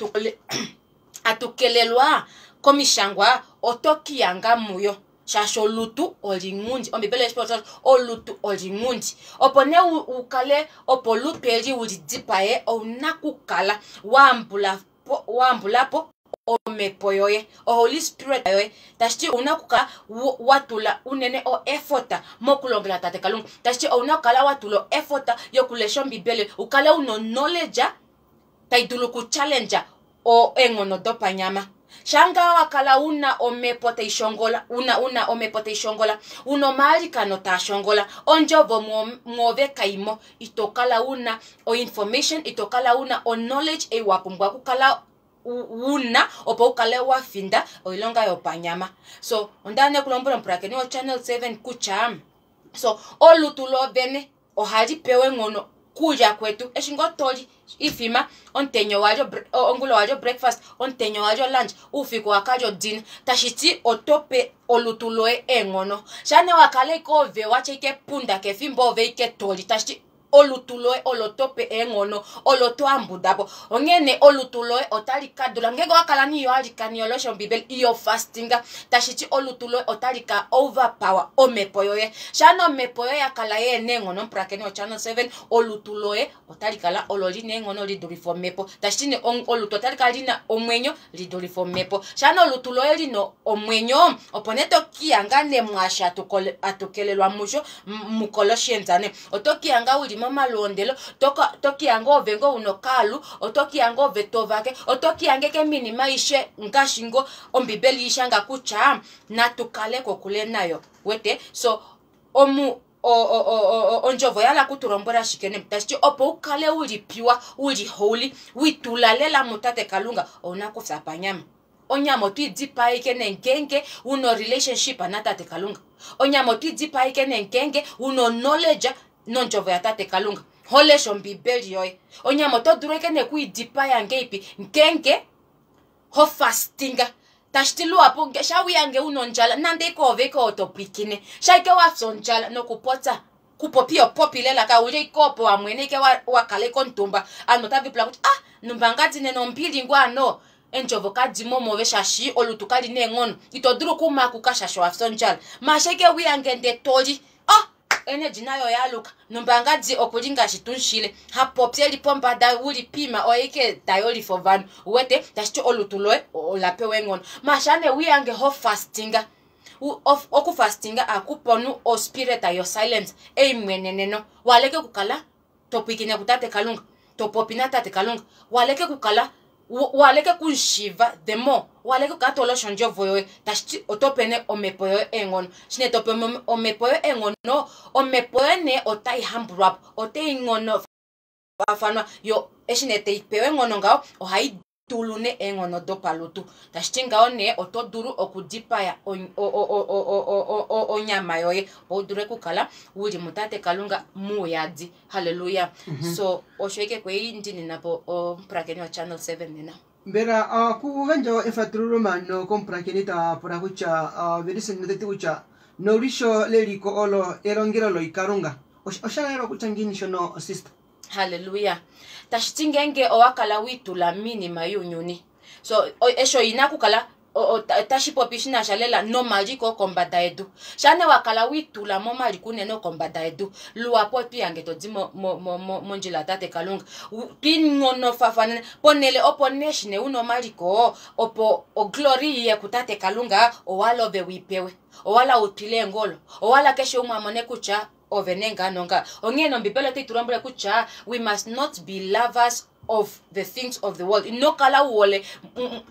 atukelelwa komishangwa, oto kiyanga muyo. Shaashi olutu olinghundi. Ombibeli oye shi popya kutya olutu olinghundi. Opo nee u kale, opo olutu eli u li dipaye, ou na kukala wa ambula po omhepo yoye, oHoly Spirit yoye. Tashi ti ou na okukala wa tula unene o effort mokulongela Tate Kalunga. Tashi ti ou na okukala wa tula o effort yokulesha Ombibeli, u kale u na o-knowledge tai dulu okuchallenge eenghono dopanyama. Shanga wa kala una omhepo tai shongola, una omhepo tai shongola, una omaalikano taa shongola, ondjovo mwoove kaimo, ito kala una o-information, ito kala una o-knowledge ei wa pumbwa okukala una opo u kale wa finda oilonga yopanyama. So onda ne kulombwela omupulakeni wo Channel 7 kutya so olutu lovene ohali pewa enghono kulya kwetu. Eshi ngoo toli ifima, omutenya walyo ongula walyo breakfast, omutenya walyo lunch, oufiku wakalya odina, tashi ti oto pe olutu loye eenghono. Shane wakala ike ove watya ike punda kefimbo ove ike toli, tashi ti olutu loye olo to pe eenghono, olo to ambuda po. Onghee olutu loye otali ka dula, ngeenge owa kala niyo alikana iyo lesha Ombibeli, iyo fastinga, tashi ti olutu loye otali ka overpower omhepo yoye. Shana omhepo yoye ya kala yeena eenghono, omupulakeni wo Channel 7, olutu loye otali kala olo lina eenghono li dulife omhepo. Tashi ti olutu otali kala lina omwenyo li dulife omhepo. Shana olutu loye lina omwenyo, opo nee to kiyanga nee mwaashi atukelelwa musho, muKolossians ne. Oto kiyanga uli momalwondelo, to kiyanga ove ngo una okaalu, oto kiyanga ove tovake, oto kiyanga eke minima aishe ngaashi ngo Ombibeli ishanga kutya natu kale kokule nayo. Wete? So omu ondjovo yala kutulombwela shike ne? Tashi ti opo u kale u li pure, u li holy, witula lela muTate Kalunga, ouna kufya panyama. Onyama otwi dipaike ne ngeenge una relationship naTate Kalunga. Onyama otwi dipaike ne ngeenge una knowledge nondjovo yaTate Kalunga. Ho lesha Ombibeli yoye. Onyama oto dulu eke ne kuidipaya ngeipi ngeenge ho fastinga. Tashi ti luhapu shawiya nge una ondjala, nande ike ove ike oto pwiikine, shaike wa fya ondjala nokupotsa kupopi opopi lela ka uli ike opo wa mwene ike wa kala ike omutumba. Ano otava ipula kutya, ah, numba ngadi nena ombili ngoo ano endjovo kadimo move shaashi olutu kali neenghono, ito dulu okumakuka shaashi wa fya ondjala. Maasha ike wiya nge nde toli, ah, energy nayo oya aluka. Numba ngadi okuli ngaashi tumushile, hapopi eli pombada uli pima oye ike tayolifa ovanhu. Uwete? Tashi ti olutu loye ola pewa eenghono. Maasha ne wiya nge ho fastinga, okufastinga akuponu o spirit yo silence eimweneneno. Waleke okukala to pwiikine kuTate Kalunga, to popi naTate Kalunga, waleke kukala waleke kunshiva the more waleke kukala to lesha ondjovo yoye, tashi ti oto pene omhepo yoye eenghono. Shine to pe omhepo yoye eenghono, omhepo yoye nee otai hambulwa po, otai nghonofafanwa yo eshi nee tai pewa eenghono ngaho ohai dulu ne eenghono dopalutu. Tashi ti ngaho nee oto dulu okudipaya onyama yoye opo u dule okukala uli muTate Kalunga muuyadi. Halleluya. So osho ike kwei ndinina po omupulakeni wa Channel 7 nena. Mbela kugandja efatululo mano komupulakeni ta pula kutya Velisa noteti kutya nolwisho leliko olo elongelo loikalunga, osha lela kutya ngiini shono sister? Halleluya. Tashi ti ngeenge owa kala wiitula miinima yuunyuni, so esho ina kukala tashi popi shi na sha lela nomaliko okombada yedu. Shane wa kala wiitula momaliko unene okombada yedu, luhapu otwiyange to di mondjila yaTate Kalunga, twingonofafana ponele opo neshi ne una omaliko opo oglory iye kuTate Kalunga, owala ove wipewe, owala utwile eengolo, owala keshe umwe amone kutya ove nenga nonga. Onghee nOmbibeli otai tu lombwele kutya we must not be lovers of the things of the world. Ino kala u hole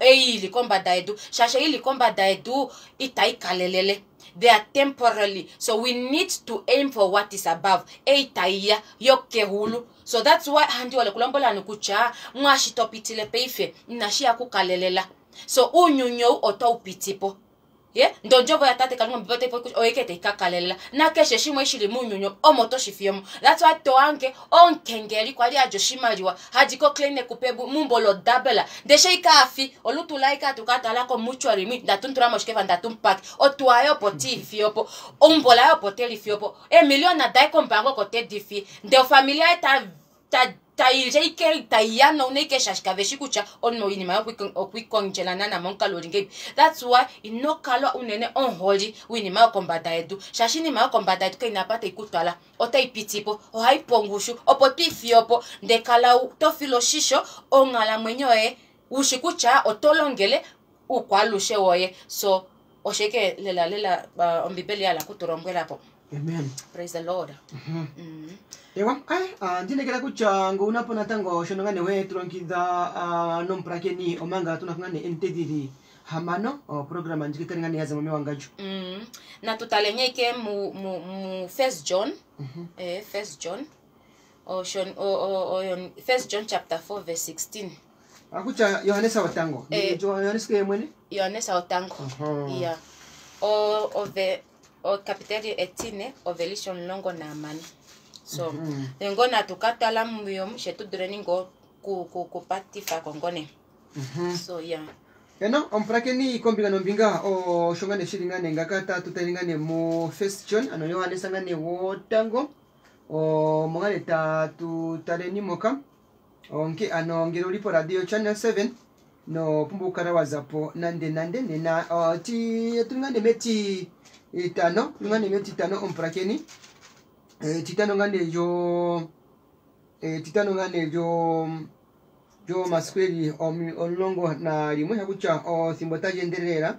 ei ili kombada yedu, shaashi ei ili kombada yedu itai kalelele. They are temporarily. So we need to aim for what is above. Ei taiya yokehulu. So that's why handi wale kulombwela ovanhu kutya mwashi topitile paife inashi ya kukalelela. So uunyuni ou otau pitipo. Ye, ndee ondjovo yatate Kalunga Ombiibeli otai popi kutya oye ke tai ka kalelela. Nakeshe shimwe shi li mounyuni omu, omo to shi fiye mo. That's why to hange omukengeli kwali a lya oshimaliwa, hadi ko Kleine Kuppe meumbo lo double. Ndee she ike a fi, olutu laye ike hatu ka tala ko mortuary mwi, nda tuntula moshikefa nda tumupake. Otuwa yaye opo te i fiye opo, eumbo laye opo te li fiye opo, eemiliona daye kombaanga oko te di fiye. Ndee ofamili yaye ta ta tai ike tai yanauna ike shaashi kave shi kutya omunhu oinima okwiikondjela naana momukalo uli ngeipi. That's why ino kala unene omuholi woinima yokombada yedu shaashi oinima yokombada yedu kaina apa tai kutwala, otai pitipo, ohai pu ongushu opo to i fiye opo. Ndee kala to file oshisho onghalamwenyo yoye ushi kutya oto longele uukwaalushe woye. So osho ike lela lela ombibeli yahala okutulombwela po. Amen. Praise the Lord. Ewa, ai, ndinekela kutya ngo una po natango shono nga newe tulongekidha nomupulakeni omanga tuna nga ne emite dhili hamano oprograma ndjika ikale nga ne ya za mo mewangandjo. Natu taleni ike mu, mu, mu First John. First John. Osho, o, o, o, First John chapter 4 verse 16. Akutya Johannes wotango. Johannes ke mwene? Johannes wotango. Iya. O, ove, okapiteli etine ovelishe 16. So, ngo natu ka tala muyo she tu duleni ngo ku, ku, ku patifa ko ngo ne. So, yeah. Eno, omupulakeni kombinga nombinga osho nga ne shili nga ne ngaka tatu tali nga ne mu First John, ano Johannes nga ne wotango. Omo nga ne tatu taleni moka. Onke ano ngele uli poradio Channel 7 no pumbwa okukala wa za po nande nande nena ti otuli ngaa nee metitano, tuli ngaa nee metitano omupulakeni. Etitano ngaa nee lyo etitano ngaa nee lyo lyomasiku eli 11, hakutya ethimbo otali endelele lela.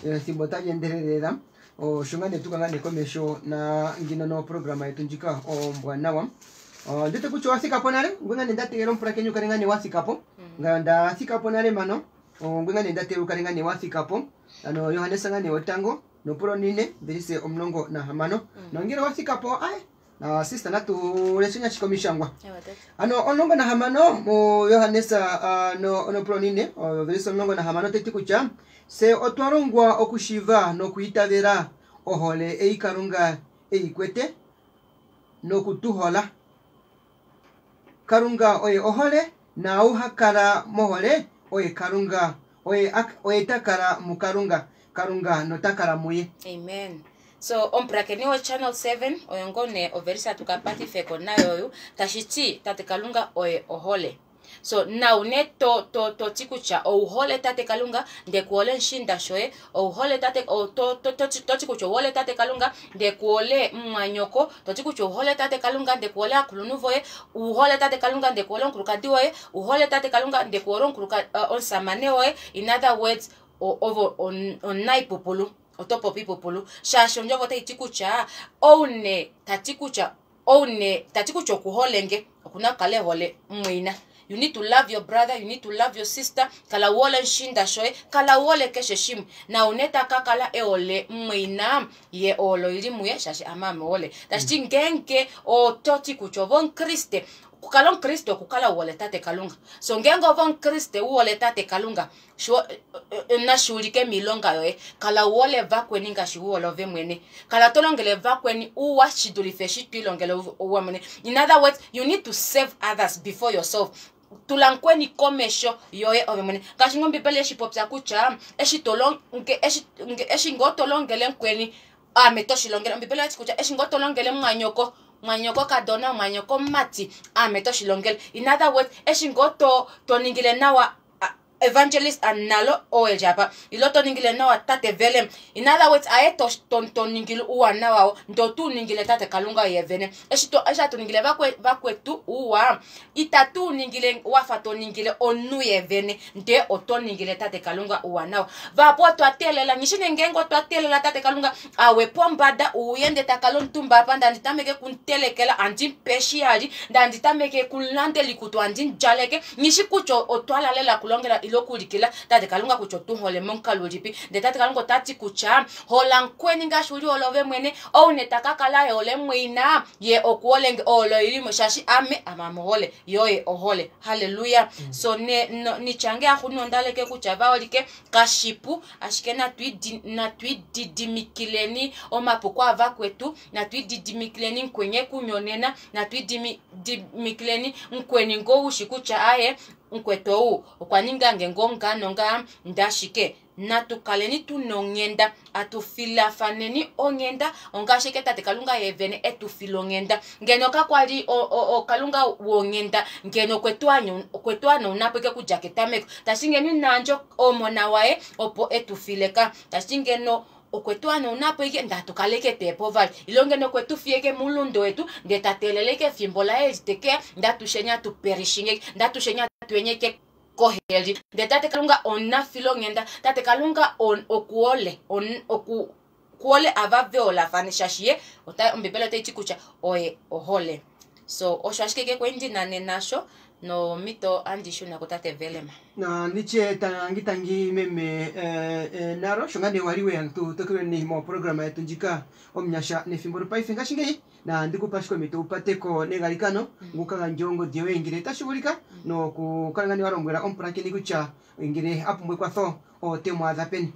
Ethimbo otali endelele lela. Osho ngaa nee tuka ngaa nee komesho na ngino noprograma yetu ndjika ombwanawa. Ondete kutya owa thika po nale, ngwe ngaa nee nda tegelela omupulakeni wu kale ngaa nee wa thika po. Ngaye onda thika po nale mano, ngwe ngaa nee nda tegelela wu kale ngaa nee wa thika po. Ano Johannes ngaa nee wotango nopulo nine velise 16. Nongele owa thika po, aye, na sister natu leshe ashike omishangwa. Ano 16 mu Johannes no nopulo nine velise 16 otayi ti kutya se otwa longwa okushiva nokwiitavela ohole ei Kalunga e i kwete noku tu hola. Kalunga oye ohole, naau ha kala mohole oye Kalunga, oye, oye ta kala muKalunga, Kalunga nota kala muye. Amen. So omupulakeni wo Channel 7 oyo ngoo nee overisa hatu ka patifeko nayo oyu tashi ti Tate Kalunga oye ohole. So nau ne to to to ti kutya ou hole Tate Kalunga ndee ku hole mushiinda shoye, ou hole Tate o to to to to ti kutya ou hole Tate Kalunga ndee ku hole mumwanyoko, to ti kutya ou hole Tate Kalunga ndee ku hole aakulunhu voye, u hole Tate Kalunga ndee ku hole omukulukadi woye, u hole Tate Kalunga ndee ku hole omukulukadi omusamane woye. In other words, ovo omunaipupulu, oto popi ipupulu shaashi ondjovo otai ti kutya ou ne ta ti kutya ou ne ta ti kutya oku hole nge okuna okukala e hole mumwaina. You need to love your brother, you need to love your sister, kala u hole mushiinda shoye, kala u hole keshe shimwe. Na une ta ka kala e hole mumwaina, ye ohole oili muye shaashi ame ame ohole. Tashi ti ngeenge oto ti kutya ove omukriste, okukala omukriste okukala u hole Tate Kalunga. So ngeenge ove omukriste u hole Tate Kalunga, nashi ulike miilonga yoye. Kala wu hole vakweni ngaashi wu hole ove mwene. Kala to longele vakweni uuwa shi dulife eshi to ilongele ouwa mwene. In other words, you need to serve others before yourself. Tula mukweni komesho yoye ove mwene. Ngaashi ngOmbibeli eshi popya kutya eshi to longe, eshi, eshi ngoo to longele mukweni, aame to shi longele. Ombibeli oyati kutya eshi ngoo to longele mumwanyoko, mwanyoko kadona, mwanyoko mumati, aame to shi longele. In other words, eshi ngoo to, to ningile nawa evangelist analo owe japa ilo to ningile nawa tate Velem. In other words, aye to, to, to ningile uwanawa wo, ndo tu ningile tate Kalunga ye vene. Eshi to, eshi atu ningile vakwe, vakwetu uwa, itatu ningile wafa to ningile omunhu ye vene, nde oto ningile tate Kalunga uwanawa. Vapo otwa teelela, ngishi ne ngeenge otwa teelela tate Kalunga awe pombada uye nde ta kala omutumba apa, nda ndi tameke kumutelekela, andi mupe eshi a li, nda ndi tameke kumulandela ikutu, andi mudjaleke, ngishi kutya otwa lalela kulongela. ile okuulikila tate Kalunga kutya otu hole momukalo ulipi. Ndele tate Kalunga ota ti kutya hola mukweni ngaashi u lihole ove mwene. Ou ne ta ka kala e hole mumwaina, ye oku hole nge. Ohole oi li mo, shaashi ame ame ohole, ye oye ohole. Halleluya! So ne, no, nityange axunwa onda leke kutya va holike kashipu, ashike natu ididimikileni omapuko avakwetu, natu ididimikileni mukweni ekunyonena, natu ididimikileni mukweni ngoo ushi kutya aye mukwetu ou okwa ninga nge ngoo ngaa nongaa ndashike. Natu kaleni tu nonghenda, atu filafaneni onghenda ongaashi eke tate Kalunga ye vene e tu fila onghenda. Ngeno kakwa li oKalunga wonghenda, ngeno okwe tu hanauna po ike okudja ketameko. Tashi ngeno ina yandja omona waye opo e tu file ka. Tashi ngeno okwe tu hanauna po ike, ndele atu kala ike tweepo vali. Ile ngeno okwe tu fiya ike moulunde wetu, ndele ta teelele ike efimbo laye li teke, ndele atusheni atu perishinge, ndele atusheni atu yenye ike koheli. Ndele tate Kalunga omunafilonghenda, tate Kalunga okuhole, okuhole ava veholafane, shaashi ye Ombibeli otai ti kutya oye ohole. So osho ashike ke kwendi nane nasho nomito andi shuna kutate Velema. Na nditye tangi tangi meme Naro sho ngaa nee wali weya tu tokelweni moprograma yetu ndjika omunyasha nefimbo lopaife ngashingeyi na ndikupa ashike omhito upateko negalikano nguka gandje ongodi yoye ngele tashi vulika nokukala ngaa nee wa lombwela omupulakeni kutya ngele a pumbwa ekwatho ote mu adha peni.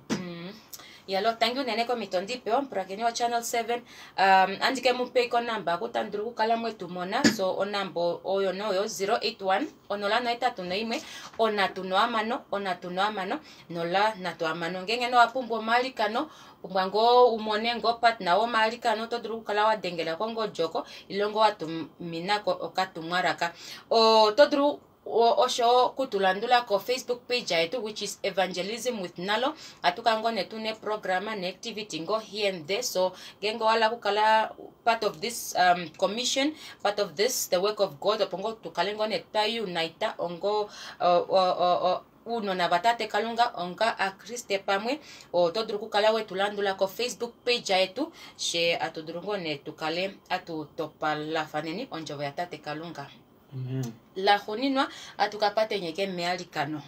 Yalo, tangi unene komito ndipe omupulakeni wa Channel 7. Andike mu pe konamba kutandulu kukala mwetu mona. So onamba oyo noyo 081 081 306 306 036. Ngenge no wapumbwa omalikano, pumbwa ngoo umone ngoo partner womalikano, oto dulu okukala wa dengela kongodi oko, ile ngoo wa tuminako okatumwalaka. Oto dulu osho kutulandula ko Facebook page yetu, which is Evangelism with Nalo. Atuka ngo netu ne programa ne activity ngo here and there. So ngenge wala kukala part of this commission, part of this the work of God, opo ngo tukale ngo ne twa unite ongo uunona vatate Kalunga onga akriste pamwe. Oto dulu kukala wetulandula ko Facebook page yetu, she atu dulu ngo ne tukale atu topalafaneni ondjovo ya tate Kalunga. La xuninwa atukapatenyeke mealikano.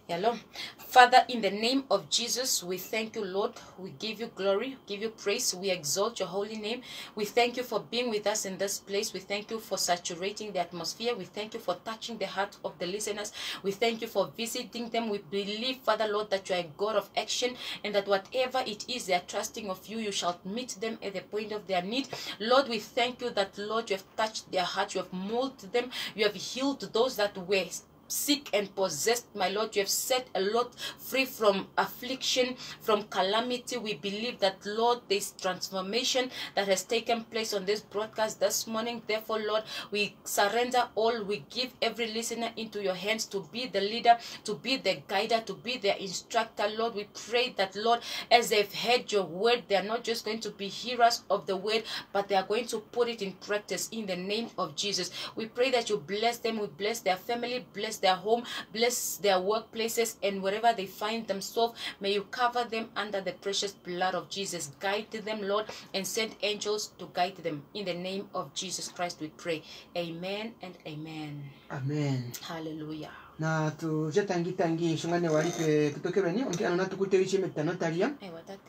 Yalo. Father, in the name of Jesus, we thank you, Lord. We give you glory, give you praise. We exalt your holy name. We thank you for being with us in this place. We thank you for saturating the atmosphere. We thank you for touching the heart of the listeners. We thank you for visiting them. We believe, Father, Lord, that you are a God of action and that whatever it is they are trusting of you, you shall meet them at the point of their need. Lord, we thank you that, Lord, you have touched their heart. You have molded them. You have healed those that were sick and possessed, my Lord. You have set a lot free from affliction, from calamity. We believe that, Lord, this transformation that has taken place on this broadcast this morning. Therefore, Lord, we surrender all. We give every listener into your hands to be the leader, to be the guider, to be their instructor. Lord, we pray that, Lord, as they've heard your word, they are not just going to be hearers of the word, but they are going to put it in practice in the name of Jesus. We pray that you bless them. We bless their family, bless their home, bless their workplaces, and wherever they find themselves, may you cover them under the precious blood of Jesus. Guide them, Lord, and send angels to guide them. In the name of Jesus Christ we pray. Amen and amen. Amen. Hallelujah. Na tuje tangi tangi shongane wali pe tutokelweni onke ano natukutewiche metano talia. Ewa tate.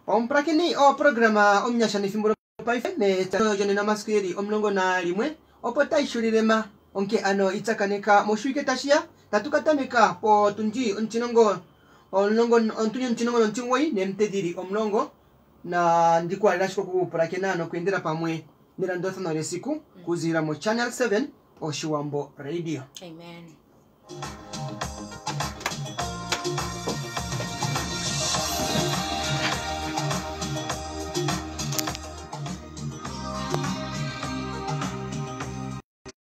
Omupulakeni o programa omunyasha nefimbo lopaife netano lyonena masiku yeli 11 opo taishulilema. Onke ano itsakaneka moshiwike tashiya tatu katameka po tundi ontilongo onlongo ontundi ontilongo nontingwoi nemtediri omulongo na ndikwalela shiko kupulakena nokuendela pamwe nelanduthano lyesiku kuzila mo Channel 7 Oshiwambo Radio. Amen.